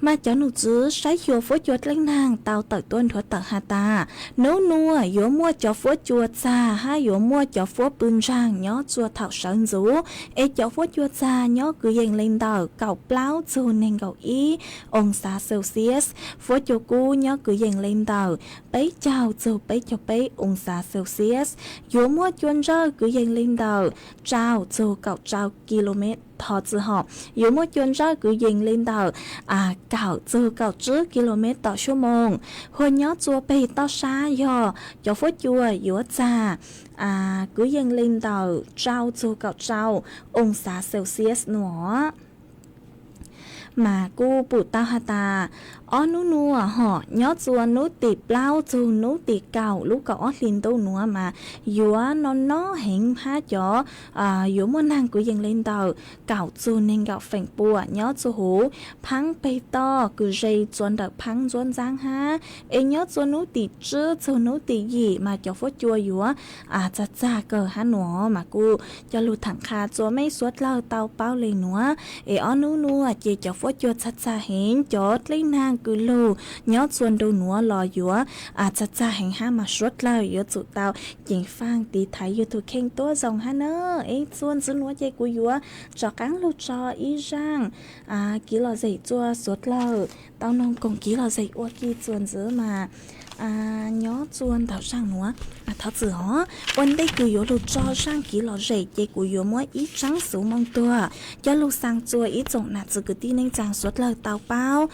Mas cov nom tswv saib xyuas fuab cua dleb naag tau tawm tuab nthuav tawm has tas nub nuav yuav muaj cov fuab cua txag hab yuav muaj cov fuab pw ntsaag nyob txua thaum sawv ntxuv. Es cov fuab cua txag nyob kwv yees le ntawm kaum plaub txug neeg nkaum ib oo xav Celsius, fuab cua kub nyob kwv yees le ntawm peb caug txug peb caug peb oo xav Celsius. Yuav muaj cua ntsawj kwv yees le ntawm rau txug kaum rau kilomev, thov txwm hom, yuav muaj cua ntsawj kwv yees le ntawm kaum txug kaum tsib kilomev tom suab moos. Hua nyob txua peg toj sab yog cov fuab cua yuav txag kwv yees le ntawm rau txug kaum rau oo xav Celsius nuav. Mas kuj pum tau has tas ob nub nuav hom nyob txua nub tim plaub txug nub tim kaum lub kaum ob hli ntuj nuav mas yuav no no heev hab cov yuav muaj naag kwv yees le ntawm kaum txug neeg nkaum feem pua nyob txua huv phaab peg toj kws ze txua ntawm phaab ntxuab ntxaab hab. Es nyob txua nub tim tsib txug nub tim yim mas cov fuab cua yuav txag txag kawg hab nuav. Mas kuj coj lug thaam qha txua mej suav dlawg tau paub le nuav. Es ob nub nuav ces cov ua cua txag txag heev, cov dlej nag kws lug nyob txua ntu nuav los yuav txag txag heev hab mas suav dlawg yuav tsum tau ceev faaj tiv thaiv yug tug kheej tuab zoo hab na. Es txuas ntxiv nuav ces kuv yuav rov qaab lug tso ib zaaj kiv lom zem txua suav dlawg tau noog koom kiv lom zem ua ke txuas ntxiv mas nyob txua ntawm zaaj nuav. Thov txim os, ua ntej kws yuav lug tso zaaj kiv lom zem ces kuv yuav muab ib tsaab xuv moo tuag coj lug xaa txua ib tsoom nam txiv kwv tij neej tsaa suav dlawg tau paub.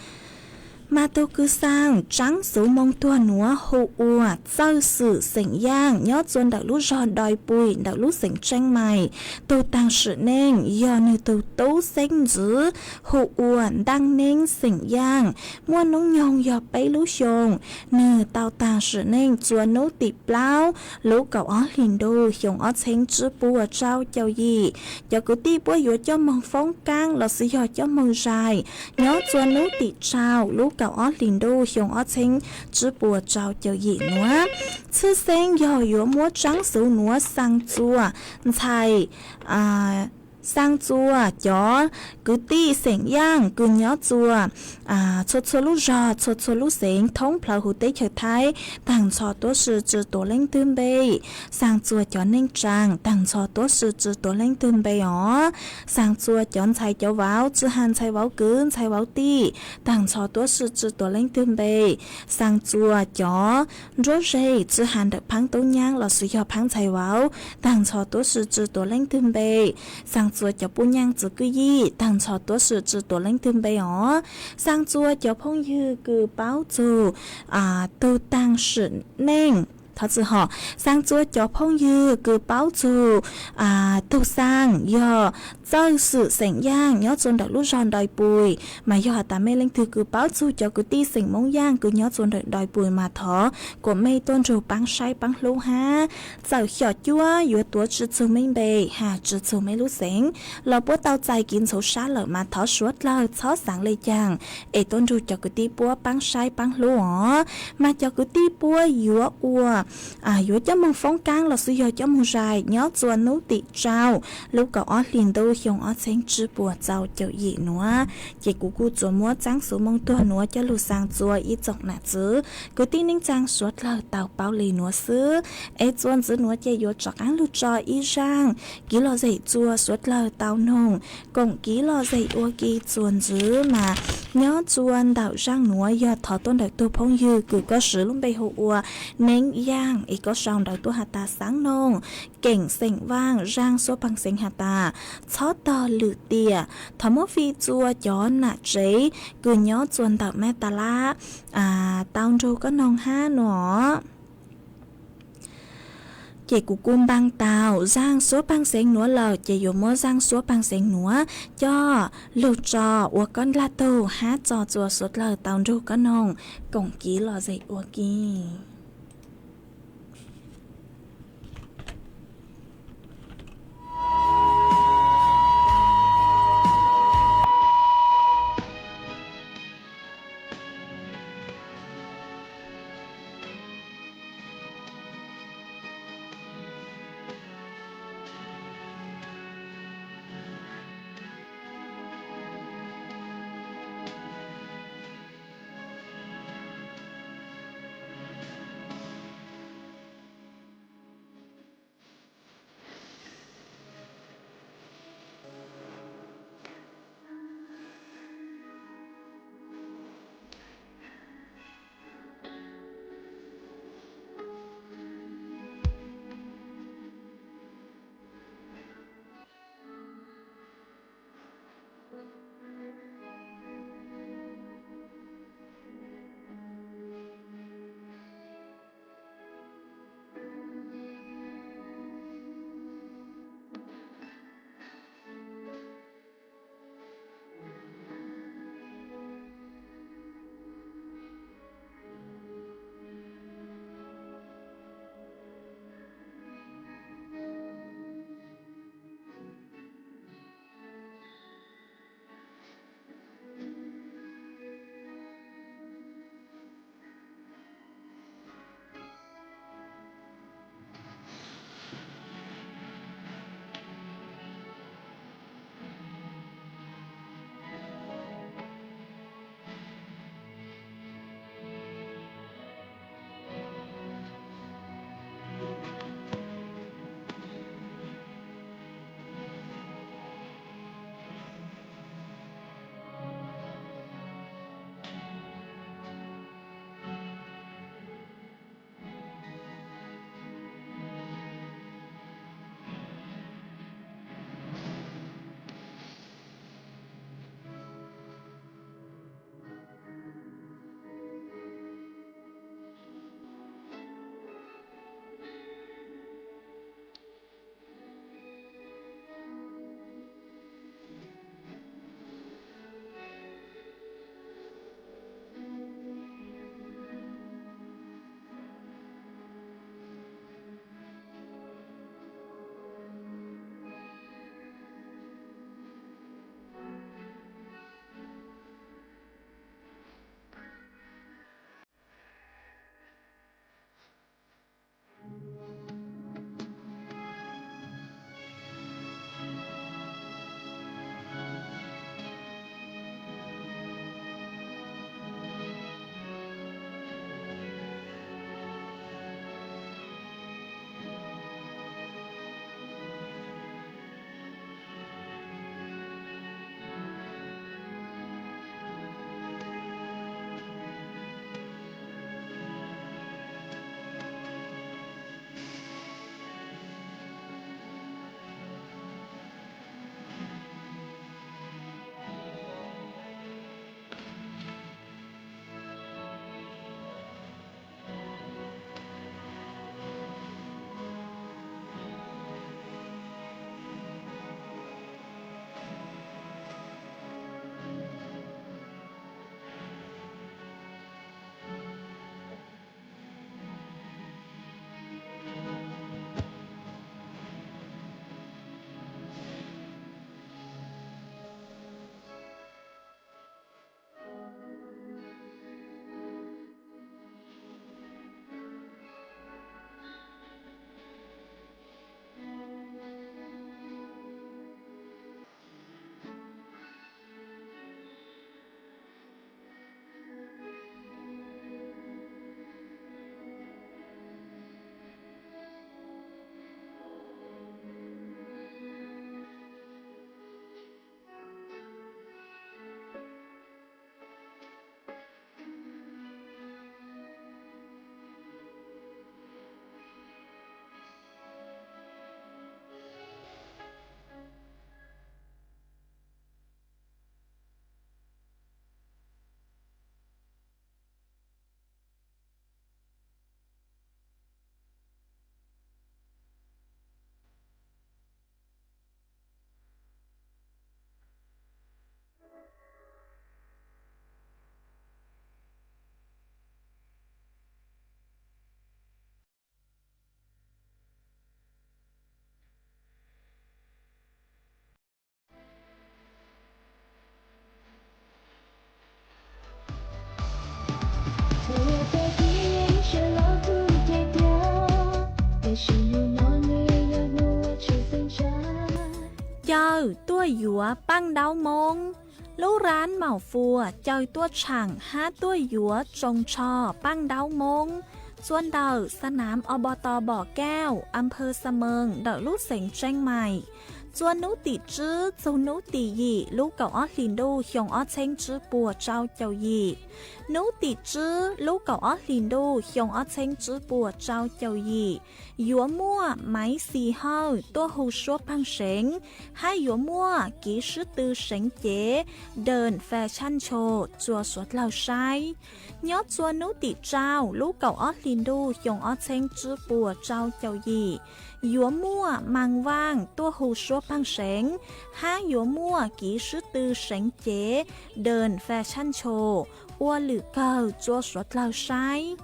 Mas tug kws xaa tsaab xuv moo tuag nuav hu ua Txawj Xwm xeem Yaaj nyob txua ntawm lub zog Doi Pui ntawm lub xeem Tseeb Mais. Tug taag sim neej yog nwg tug tub xeeb ntxwv hu ua Ntaaj Neeb xeem Yaaj, muaj noob nyoog yog peb lub xyoos. Nwg tau taag sim neej txua nub tim plaub lub kaum ob hlis ntuj xyoo ob txheeb tsib puas rau caum yim. Cov kwv tij puab yuav coj moog foob kaab lossis yog coj moog zais nyob txua nub tim rau lub kaum ob hlis ntuj xyoo ob txheeb tsib puas rau caum yim nuav. Tshwj xeeb yog yuav muab tsaab xuv nuav xaa txua ntxhais, xaa txua cov kwv tij xeem Yaaj kws nyob txua txhua txhua lub zog txhua txhua lub xeev thoob plawg huv teb chaws Thaib, taag nrho tuab si tsi tuav leej twg npe. Xaa txua cov neej tsaa, taag nrho tuab si tsi tuav leej twg npe os. Xaa txua cov ntxhais cov vauv, tsi has ntxhais vauv kwv ntxhais vauv tij, taag nrho tuab si tsi tuav leej twg npe. Xaa txua cov nruab zeg, tsi has ntawm phaab tub nyaab lossis yog phaab ntxhais vauv, taag nrho tuab si tsi tuav leej twg npe. Xaa txua cov puj nyaaj txiv kwj yij, taag nrho tuab si tsi tuav leej twg npe os. Xaa txua cov phooj ywg kws paub txug tug taag sim neej, thov txim hom, xaa txua cov phooj ywg kws paub txug tug xaa yog Txawj Xwm xeem Yaaj nyob txua ntawm lub zog Doi Pui. Mas yog has tas mej leej twg kws paub txug cov kwv tij xeem Moob Yaaj kws nyob txua ntawm Doi Pui mas thov kuas mej tuaj nrug paab saib paab hlub hab. Txawm xyom cuab yuav tuav tsi txug mej npe has tsi txug mej lub xeev los puab tau txais kiv ntxhuv sab lawm mas thov suav dlawg txhob xaav le caag es tuaj nrug cov kwv tij puab paab saib paab hlub os. Mas cov kwv tij puab yuav ua yuav coj moog foob kaab lossis yog coj moog zais nyob txua nub tim rau lub kaum ob hlis ntuj xyoo ob txheeb tsib puas rau caum yim nuav. Ces kuv kuj tsuas muab tsaab xuv moo tuag nuav coj lug xaa txua ib tsoom nam txiv kwv tij neej tsaa suav dlawg tau paub le nuav xwb. Es txuas ntxiv nuav ces yuav rov qaab lug tso ib zaaj kiv lom zem txua suav dlawg tau noog koom kiv lom zem ua ke txuas ntxiv mas nyob txua ntawm zaaj nuav yog thov tuaj ntawm tug phooj ywg kws koj siv lub npe hu ua Neeb Yaaj es koj sau ntawv tuaj has tas xaav noog Keem xeem Vaaj zaaj suab paag xeev has tas txhob tog lwm tiam. Thov muab fij txua cov nam tsev kws nyob txua ntawm Mab Tas Lab tau nrug koj noog hab nuav. Ces kuv kuj npaaj tau zaaj suab paag xeev nuav lawm ces yuav muab zaaj suab paag xeev nuav coj lug tso ua koj dlaag tug hab tso txua suav dlawg tau nrug koj noog koom kiv lom zem ua ke. Yuav paj ntaub Moob. Lub rab maum fuas caw tuaj tshaam hab tuaj yuav tsoos tsho paj ntaub Moob. Txua ntawm xa nam Ob Bo To Bom Kauj, Amphaw Xa Mees ntawm lub xeev Tseeb Mais. Txua nub tim tswb txug nub tim yim lub kaum ob hlis ntuj xyoo ob txheeb tswb puas tsau caum yim. Nub tim tswb lub kaum ob hlis ntuj xyoo ob txheeb tswb puas tsau caum yim, yuav muaj maiv xis hawj tuaj hu suab pheej seev, hab yuav muaj kiv sib tw seev cev, dawm fas tshaj ntsho, txua suav dlawg saib. Nyob txua nub tim tsau lub kaum ob hlis ntuj xyoo ob txheeb tswb puas tsau caum yim, yuav muaj maas vaaj tuaj hu suab pheej seev, hab yuav muaj kiv sib tw seev cev, dawm fas tshaj ntsho, ua lwm kawg, txua suav dlawg saib.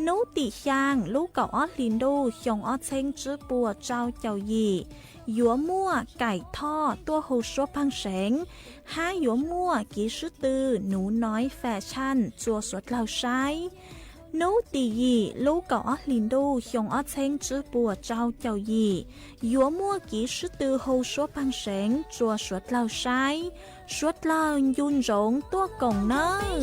Nub tim xyaa lub kaum ob hlis ntuj xyoo ob txheeb tswb puas tsau caum yim, yuav muaj kaim thoj tuaj hu suab pheej seev, hab yuav muaj kiv sib tw nuv noib fas tshaj, txua suav dlawg saib. Nub tim yim lub kaum ob hlis ntuj xyoo ob txheeb tswb puas tsau caum yim, yuav muaj kiv sib tw hu suab pheej seev, txua suav dlawg saib. Suav dlawg ncu ntsoov tuaj koom nawb.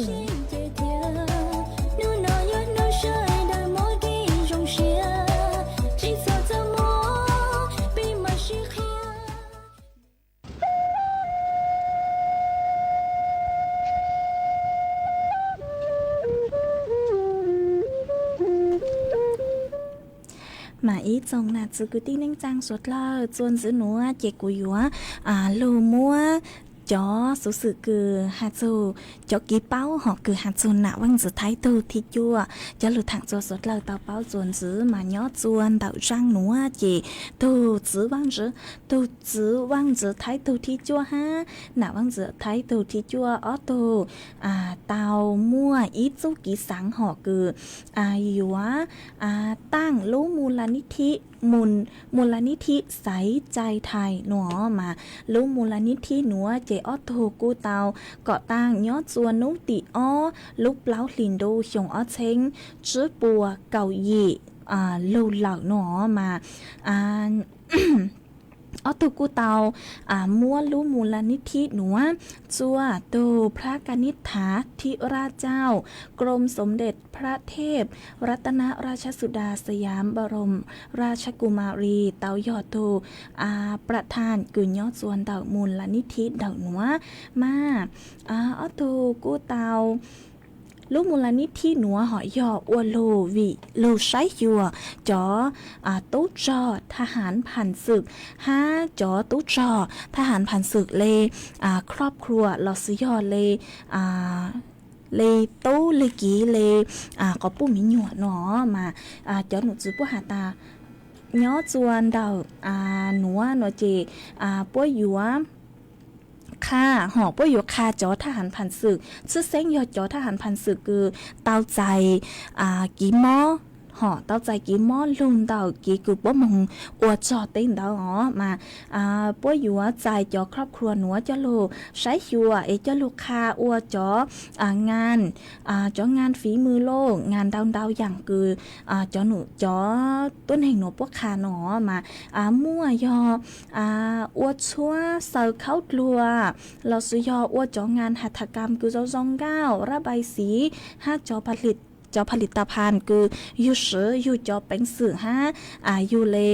Mas ib tsoom nam txiv kwv tij neej tsaa suav dlawg, txuas ntxiv nuav ces kuv yuav lug muab cov xuv xwm kws has txug, cov kev paub hom kws has txug nam Vaaj Ntxwv Thaib tug thib cuaj coj lug thaam txuas suav dlawg tau paub. Txuas ntxiv mas nyob txua ntawm zaaj nuav ces tug txwv Vaaj Ntxwv, tug txwv Vaaj Ntxwv Thaib tug thib cuaj hab nam Vaaj Ntxwv Thaib tug thib cuaj ob tug tau muaj ib txuj kev xaav hom kws yuav taaj lub mus la nib thib, mus la nib thib xaiv cai thais nuav. Mas lub mus la nib thib nuav ces ob tug kuj tau kom taaj nyob txua nub tim ob lub plaub hlis ntuj xyoo ob txheeb tswb puas kaum yim lug lawm nuav. Mas ob tug kuj tau muab lub mus la nib thib nuav txua tug พระกนิษฐาธิราชเจ้า กรมสมเด็จพระเทพรัตนราชสุดาสยามบรมราชกุมารี tau yog tug ประธาน kws nyob txua ntawm mus la nib thib ntawm nuav. Mas ob tug kuj tau lub mus la nib thib nuav hom yog ua lug vim lug saib xyuas cov tub rog thaj haav phan xwm hab cov tub rog thaj haav phan xwm le ครอบครัว los sis yog le, le tub le kiv le quas puj miv nyuam nuav. Mas cov num txwv puab has tas nyob txua ntawm nuav nuav ces puab yuav qha, hom puab yuav qha cov thaj haav phan xwm, tshwj xeeb yog cov thaj haav phan xwm kws tau txais kev mob, hom tau txais kev mob lug ntawm kev kws puab moog ua rog teb ntawd os. Mas puab yuav txais cov ครอบครัว nuav coj lug saib xyuas es coj lug qha ua cov ngas, cov ngas fiv mws los ngas ntau ntau yaam kws cov num cov tuab neeg nuav puab qha nuav. Mas muaj yog ua tshuab xaws khaub dluag los sis yog ua cov ngas has thas kam kws zoo zoo nkauj rab npai xiv hab cov ผลิตภัณฑ์ kws yug swv yug cov peev xwm hab yug le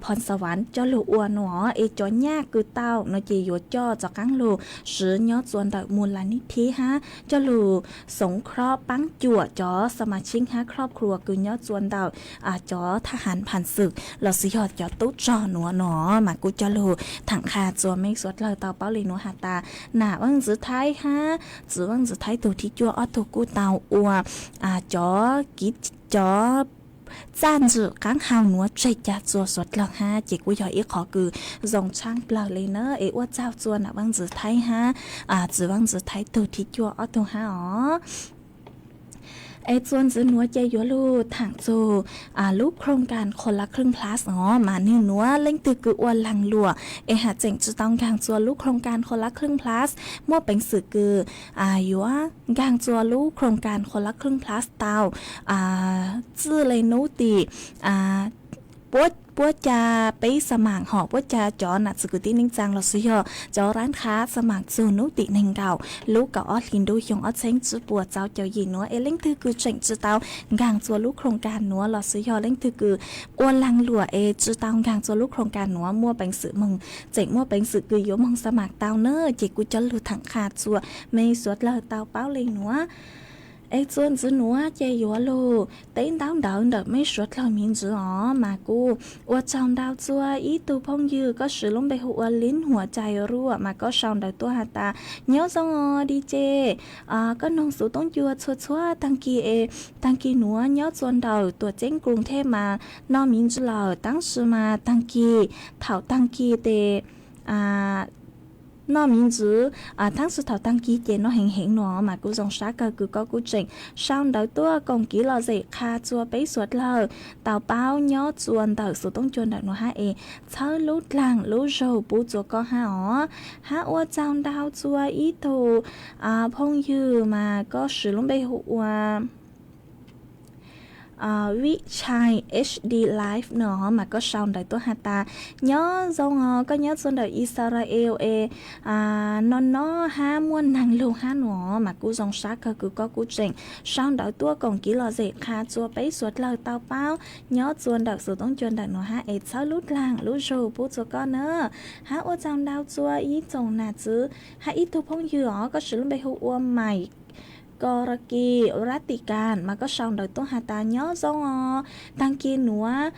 พรสวรรค์ coj lug ua nuav. Es cov nyaj kws tau nuav ces yuav coj rov qaab lug swv nyob txua ntawm mus la nib thib hab coj lug สงเคราะห์ paab cuam cov สมาชิก hab ครอบครัว kws nyob txua ntawm cov thaj haav phan xwm los sis yog cov tub rog nuav nuav. Mas kuj coj lug thaam qha txua mej suav dlawg tau paub le nuav has tas nam Vaaj Ntxwv Thaib hab txwv Vaaj Ntxwv Thaib tug thib cuaj ob tug kuj tau ua cov kev, cov txaj ntswm qaab hau nuav tseg ca txua suav dlawg hab ces kuj yog ib qhov kws zoo tshaaj plawg le na. Es ua tsaug txua nam Vaaj Ntxwv Thaib hab txwv Vaaj Ntxwv Thaib tug thib cuaj ob tug hab os. Es txua ntxiv nuav ces yuav lug thaam txug lub โครงการคนละครึ่ง plus os. Mas nwg nuav leej twg kws ua laag luam es has tseem tsi tau nkaag txua lub โครงการคนละครึ่ง plus, muaj peev xwm kws yuav nkaag txua lub โครงการคนละครึ่ง plus tau txij le nub tim puab puab ca peb xa maam hom puab ca cov nam txiv kwv tij neej tsaa los xwb yog cov raab qhab xa maam txug nub tim neeg nkaum lub kaum ob hli ntuj xyoo ob txheeb tsib puas txaus caum yim nuav es leej twg kws tseem tsi tau nkaag txua lub khoo kas nuav los xwb yog leej twg kws ua laag luam es tsi tau nkaag txua lub khoo kas nuav muaj peev xwm moog, tseem muaj peev xwm kws yuav moog xa maam tau na ces kuv cov lug thaam qha txua mej suav dlawg tau paub le nuav. Es txuas ntxiv nuav ces yuav lug teb ntaub ntawv ntawm mej suav dlawg miv ntsis os mas kuv ua tsaug ntau txua ib tug phooj ywg koj siv lub npe hu ua Liv Huam Cai Ruam mas koj sau ntawv tuaj has tas nyob zoo os D J, koj noog xuv toob cua txhua txhua taag kis es taag kis nuav nyob txua ntawm tuam ceeb Kruv Thej mas noj miv ntsis lawm tab sis mas taag kis thaum taag kis tes noj miv ntsis, tab sis thaum taag kis ces noj heev heev no mas kuv zoo sab kawg kws koj kuj tseem sau ntawv tuaj koom kiv lom zem qha txua peb suav dlawg tau paub nyob txua ntawm xuv toob cua ntawm nuav hab es txhawb lub dlaag lub zug pub txua koj hab os. Hab ua tsaug ntau txua ib tug phooj ywg mas koj siv lub npe hu ua Vij Chai H D Live no mas koj sau ntawv tuaj has tas nyob zoo os, koj nyob txua ntawm Israel es no no hab muaj naag lug hab no mas kuj zoo sab kawg kws koj kuj tseem sau ntawv tuaj koom kiv lom zem qha txua peb suav dlawg tau paub nyob txua ntawm xuv toob cua ntawm nuav hab es txhawb lub dlaag lub zug pub txua koj na. Hab ua tsaug ntau txua ib tsoom nam txiv hab ib tug phooj ywg os koj siv lub npe hu ua Maim Ko Ra Kis Ras Tis Kas mas koj sau ntawv tuaj has tas nyob zoo os, taag kis nuav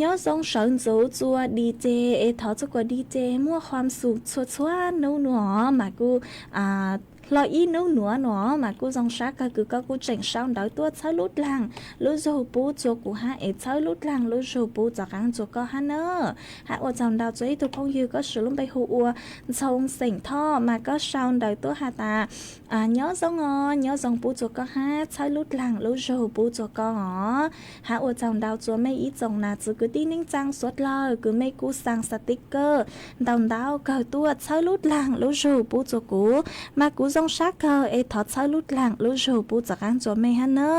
nyob zoo sawv ntxuv txua D J es thov txua kuas D J muaj khuam xum txhua txhua nub nuav mas kuj hlo ib nub nuav no mas kuj zoo sab kawg kws koj kuj tseem sau ntawv tuaj txhawb lub dlaag lub zug pub txua kuv hab es txhawb lub dlaag lub zug pub txom qaab txua koj hab na. Hab ua tsaug ntau txua ib tug phooj ywg koj siv lub npe hu ua Ntxhoo Xeem Thoj mas koj sau ntawv tuaj has tas nyob zoo os, nyob zoo pub txua koj hab txhawb lub dlaag lub zug pub txua koj os. Hab ua tsaug ntau txua mej ib tsoom nam txiv kwv tij neej tsaa suav dlawg kws mej kuj xaa xav tiv kawg ntau ntau kawg tuaj txhawb lub dlaag lub zug pub txua kuv mas kuv zoo sab kawg es thov txhawb lub dlaag lub zug pub txom qaab txua mej hab na.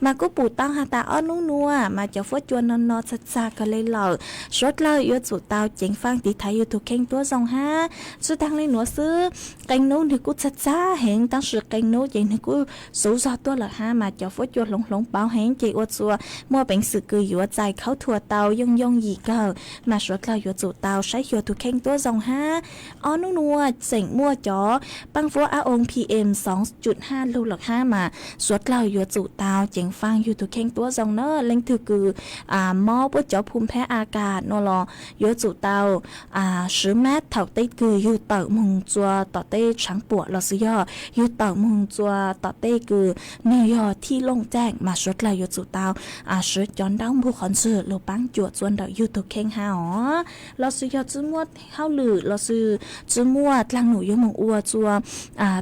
Mas kuj pum tau has tas ob nub nuav mas cov fuab cua no no txag txag kawg le lawm, suav dlawg yuav tsum tau ceev faaj tiv thaiv yug tug kheej tuab zoo hab. Tsi taag le nuav xwb, qee nub nwg kuj txag txag heev tab sis qee nub ces nwg kuj xuv zog tuaj lawm hab mas cov fuab cua hloov hloov pauv heev ces ua txua muaj peev xwm kws yuav txais khaub thuas tau yooj yooj yim kawg mas suav dlawg yuav tsum tau saib xyuas tug kheej tuab zoo hab. Ob nub nuav tseem muaj cov paab fuab ab oo P M xoov cum haj lug lawm hab mas suav dlawg yuav tsum tau ceev faaj yug tug kheej tuab zoo na. Leej twg kws mob puab cov phum phab a kas no los yuav tsum tau siv mab thaum tej kws yug tawm moog txua tom tej tshaav puam los xwb yog yug tawm moog txua tom tej kws nwg yog thij looj caaj mas suav dlawg yuav tsum tau siv cov nraub npug qhov ntswg lug paab cuam txua ntawm yug tug kheej hab os. Los xwb yog tsi muaj hauj lwm los xwb tsi muaj dlaag num yuav moog ua txua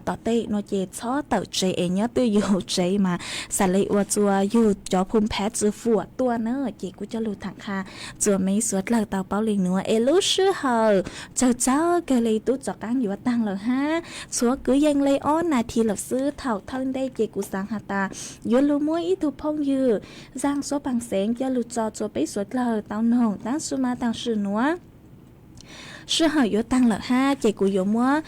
tom tej no ces txhob tawm tsev es nyob twj ywm tsev mas xav le ua txua yug cov phum phab tsi fuam tuaj na. Ces kuv coj lug tham qha txua meb suav dlawg tau paub le nuav es lub sij hawm tsawg tsawg kawg le tub rov qaab yuav taag lawm hab. Tshuav kwv yees le ob nas this lawm xwb, thaum thawj ntej ces kuv xaav has tas yuav lug muab ib tug phooj ywg zaaj suab paag xeev coj lug tso txua peb suav dlawg tau noog, tab sis mas tam sim nuav sij hawm yuav taag lawm hab ces kuv yuav muab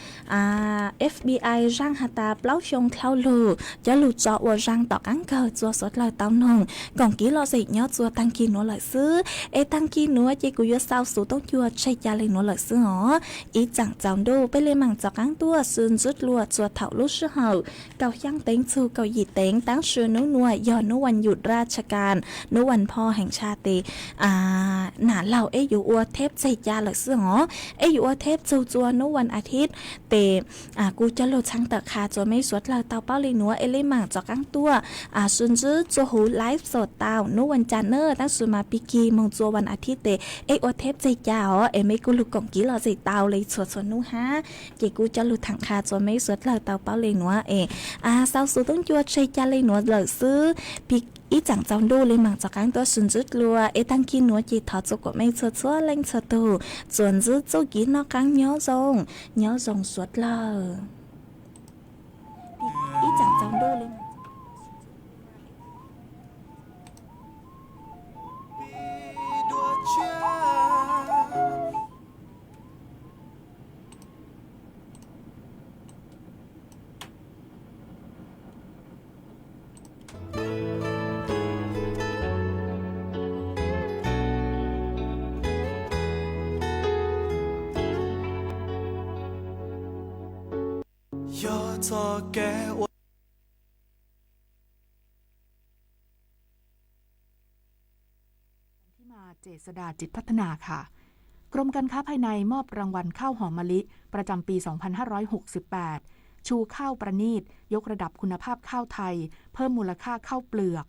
F B I zaaj has tas plaub xyoo dlhau lug coj lug tso ua zaaj tom qaab kawg txua suav dlawg tau noog koom kiv lom zem nyob txua taag kis nuav lawm xwb. Es taag kis nuav ces kuv yuav xau xuv toob cua tseg ca le nuav lawm xwb os. Ib tsaam tsaus ntuj peb le maam rov qaab tuaj sib ntsib dlua txua thaum lub sij hawm kaum xyaa teev txug kaum yim teev, tab sis nub nuav yog nub vas nyum raj tsha kas, nub vas pho heev tsha tes nam laug eb yuav ua theb tseg ca lawm xwb os. Eb yuav ua theb txug txua nub vas a thib tes kuv coj lug tshaav tawm qha txua meb suav dlawg tau paub le nuav es le maam rov qaab tuaj sib ntsib txua huv live xom tau nub vas cas na, tab sis mas pig kig moog txua vas a thib tes eb ua theb tseg ca os es meb kuj lug koom kiv lom zem tau le txhua txhua nub hab. Ces kuv coj lug tham qha txua meb suav dlawg tau paub le nuav es xau xuv toob cua tseg ca le nuav lawm xwb. Ib tsaam tsaus ntuj le maam rov qaab tuaj sib ntsib dlua es taag kis nuav ces thov txua kuas mej txhua txhua leej txhua tug txuas ntsib txuj kev noj qaab nyob zoo, nyob zoo suav dlawg. Ib tsaam tsaus ntuj le ที่มาเจษฎาจิตพัฒนาค่ะ กรมการค้าภายในมอบรางวัลข้าวหอมมะลิประจำปี สองพันห้าร้อยหกสิบแปด ชูข้าวประณีต ยกระดับคุณภาพข้าวไทย เพิ่มมูลค่าข้าวเปลือก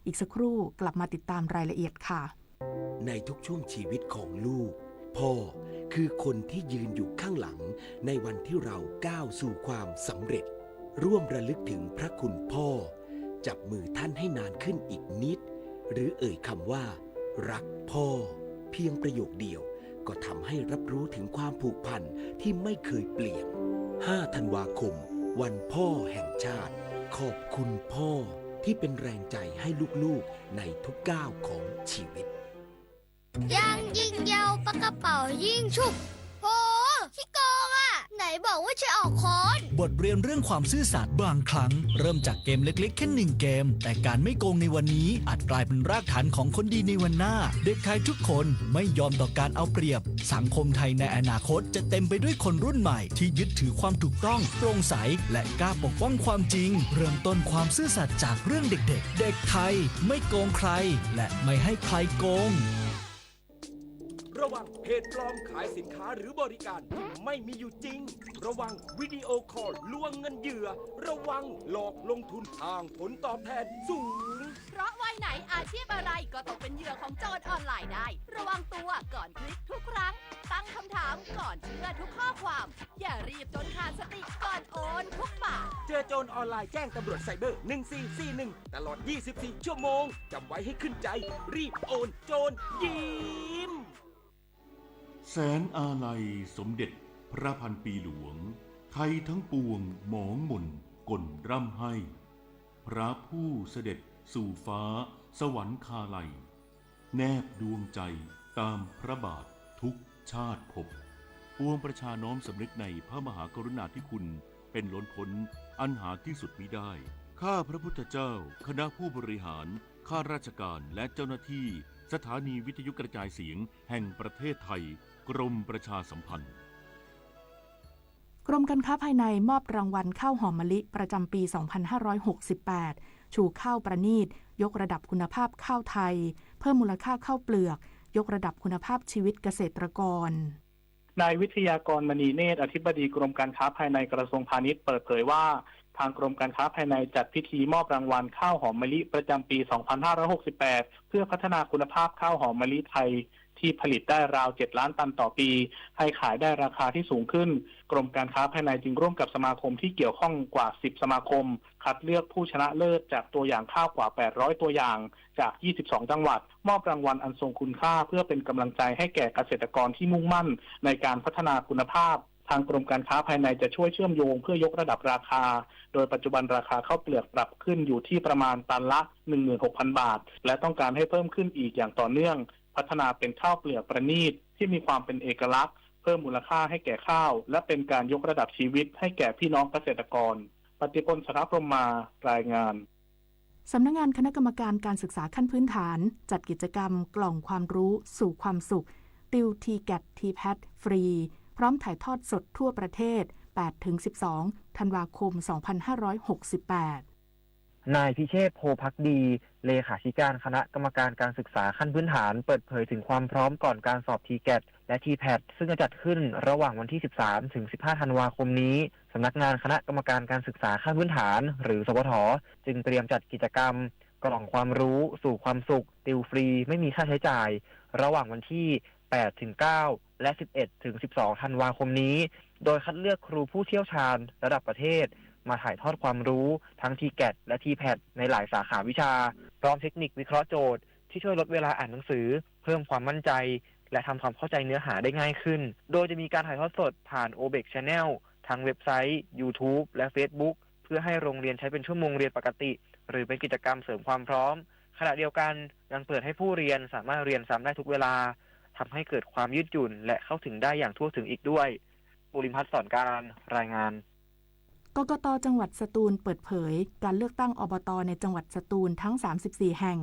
อีกสักครู่กลับมาติดตามรายละเอียดค่ะ ในทุกช่วงชีวิตของลูก พ่อคือคนที่ยืนอยู่ข้างหลังในวันที่เราก้าวสู่ความสำเร็จ ร่วมระลึกถึงพระคุณพ่อ จับมือท่านให้นานขึ้นอีกนิด หรือเอ่ยคำว่า รักพ่อ เพียงประโยคเดียว ก็ทำให้รับรู้ถึงความผูกพันที่ไม่เคยเปลี่ยน ห้า ธันวาคม วันพ่อแห่งชาติ ขอบคุณพ่อที่เป็นแรงใจให้ลูกๆ ในทุกก้าวของชีวิต ยังยิงยาวปากกระเป๋ายิงฉุบ โห ขี้โกงอะ ไหนบอกว่าจะออกค้อน บทเรียนเรื่องความซื่อสัตย์ บางครั้งเริ่มจากเกมเล็กๆ แค่หนึ่งเกม แต่การไม่โกงในวันนี้อาจกลายเป็นรากฐานของคนดีในวันหน้า เด็กไทยทุกคนไม่ยอมต่อการเอาเปรียบ สังคมไทยในอนาคตจะเต็มไปด้วยคนรุ่นใหม่ที่ยึดถือความถูกต้อง โปร่งใส และกล้าปกป้องความจริง เริ่มต้นความซื่อสัตย์จากเรื่องเด็กๆ เด็กไทยไม่โกงใคร และไม่ให้ใครโกง ระวังเพจปลอมขายสินค้าหรือบริการที่ไม่มีอยู่จริง ระวังวิดีโอคอลลวงเงินเหยื่อ ระวังหลอกลงทุนอ้างผลตอบแทนสูง เพราะวัยไหนอาชีพอะไรก็ตกเป็นเหยื่อของโจรออนไลน์ได้ ระวังตัวก่อนคลิกทุกครั้ง ตั้งคำถามก่อนเชื่อทุกข้อความ อย่ารีบจนขาดสติก่อนโอนทุกบาท เจอโจรออนไลน์แจ้งตำรวจไซเบอร์ หนึ่งสี่สี่หนึ่ง ตลอด ยี่สิบสี่ ชั่วโมง จำไว้ให้ขึ้นใจ รีบโอน โจรยิ้ม แสนอาลัยสมเด็จพระพันปีหลวง ไทยทั้งปวงหมองหม่นก่นร่ำไห้ พระผู้เสด็จสู่ฟ้าสวรรคาลัย แนบดวงใจตามพระบาททุกชาติภพ ปวงประชาน้อมสำนึกในพระมหากรุณาธิคุณเป็นล้นพ้นอันหาที่สุดมิได้ ข้าพระพุทธเจ้า คณะผู้บริหาร ข้าราชการ และเจ้าหน้าที่ สถานีวิทยุกระจายเสียงแห่งประเทศไทย กรมประชาสัมพันธ์ กรมการค้าภายในมอบรางวัลข้าวหอมมะลิประจำปี สองพันห้าร้อยหกสิบแปด ชูข้าวประณีต ยกระดับคุณภาพข้าวไทย เพิ่มมูลค่าข้าวเปลือก ยกระดับคุณภาพชีวิตเกษตรกร นายวิทยากร มณีเนตร อธิบดีกรมการค้าภายในกระทรวงพาณิชย์เปิดเผยว่า ทางกรมการค้าภายในจัดพิธีมอบรางวัลข้าวหอมมะลิประจำปี สองพันห้าร้อยหกสิบแปด เพื่อพัฒนาคุณภาพข้าวหอมมะลิไทย ที่ผลิตได้ราว เจ็ดล้านตันต่อปี ให้ขายได้ราคาที่สูงขึ้น กรมการค้าภายในจึงร่วมกับสมาคมที่เกี่ยวข้องกว่า สิบ สมาคม คัดเลือกผู้ชนะเลิศจากตัวอย่างข้าวกว่า แปดร้อย ตัวอย่าง จาก ยี่สิบสอง จังหวัด มอบรางวัลอันทรงคุณค่าเพื่อเป็นกำลังใจให้แก่เกษตรกรที่มุ่งมั่นในการพัฒนาคุณภาพ ทางกรมการค้าภายในจะช่วยเชื่อมโยงเพื่อยกระดับราคา โดยปัจจุบันราคาข้าวเปลือกปรับขึ้นอยู่ที่ประมาณตันละ หนึ่งหมื่นหกพัน บาท และต้องการให้เพิ่มขึ้นอีกอย่างต่อเนื่อง พัฒนาเป็นข้าวเปลือกประณีตที่มีความเป็นเอกลักษณ์ เพิ่มมูลค่าให้แก่ข้าว และเป็นการยกระดับชีวิตให้แก่พี่น้องเกษตรกร ปฏิพล สรพรหมมา รายงาน สำนักงานคณะกรรมการการศึกษาขั้นพื้นฐาน จัดกิจกรรมกล่องความรู้สู่ความสุข ติว ทีแกต ทีแพท ฟรี พร้อมถ่ายทอดสดทั่วประเทศ แปดถึงสิบสอง ธันวาคม สองพันห้าร้อยหกสิบแปด นายพิเชษ โพภักดี เลขาธิการคณะกรรมการการศึกษาขั้นพื้นฐาน เปิดเผยถึงความพร้อมก่อนการสอบ ทีแกต และ ทีแพท ซึ่งจะจัดขึ้นระหว่างวันที่ สิบสาม ถึง สิบห้า ธันวาคมนี้ สำนักงานคณะกรรมการการศึกษาขั้นพื้นฐาน หรือ สวท จึงเตรียมจัดกิจกรรม กล่องความรู้สู่ความสุข ติวฟรี ไม่มีค่าใช้จ่าย ระหว่างวันที่ แปดถึงเก้า และ สิบเอ็ดถึงสิบสอง ธันวาคมนี้ โดยคัดเลือกครูผู้เชี่ยวชาญระดับประเทศ มาถ่ายทอดความรู้ทั้ง ทีแกต และ ทีแพท ในหลายสาขาวิชา พร้อมเทคนิควิเคราะห์โจทย์ที่ช่วยลดเวลาอ่านหนังสือ เพิ่มความมั่นใจ และทำความเข้าใจเนื้อหาได้ง่ายขึ้น โดยจะมีการถ่ายทอดสดผ่าน โอเบก Channel ทั้งเว็บไซต์ YouTube และ Facebook เพื่อให้โรงเรียนใช้เป็นชั่วโมงเรียนปกติ หรือเป็นกิจกรรมเสริมความพร้อม ขณะเดียวกันยังเปิดให้ผู้เรียนสามารถเรียนซ้ำได้ทุกเวลา ทำให้เกิดความยืดหยุ่น และเข้าถึงได้อย่างทั่วถึงอีกด้วย บุริมพัฒน์ สอนการ รายงาน กกต จังหวัดสตูลเปิดเผย การเลือกตั้ง อบต ในจังหวัดสตูลทั้ง สามสิบสี่ แห่ง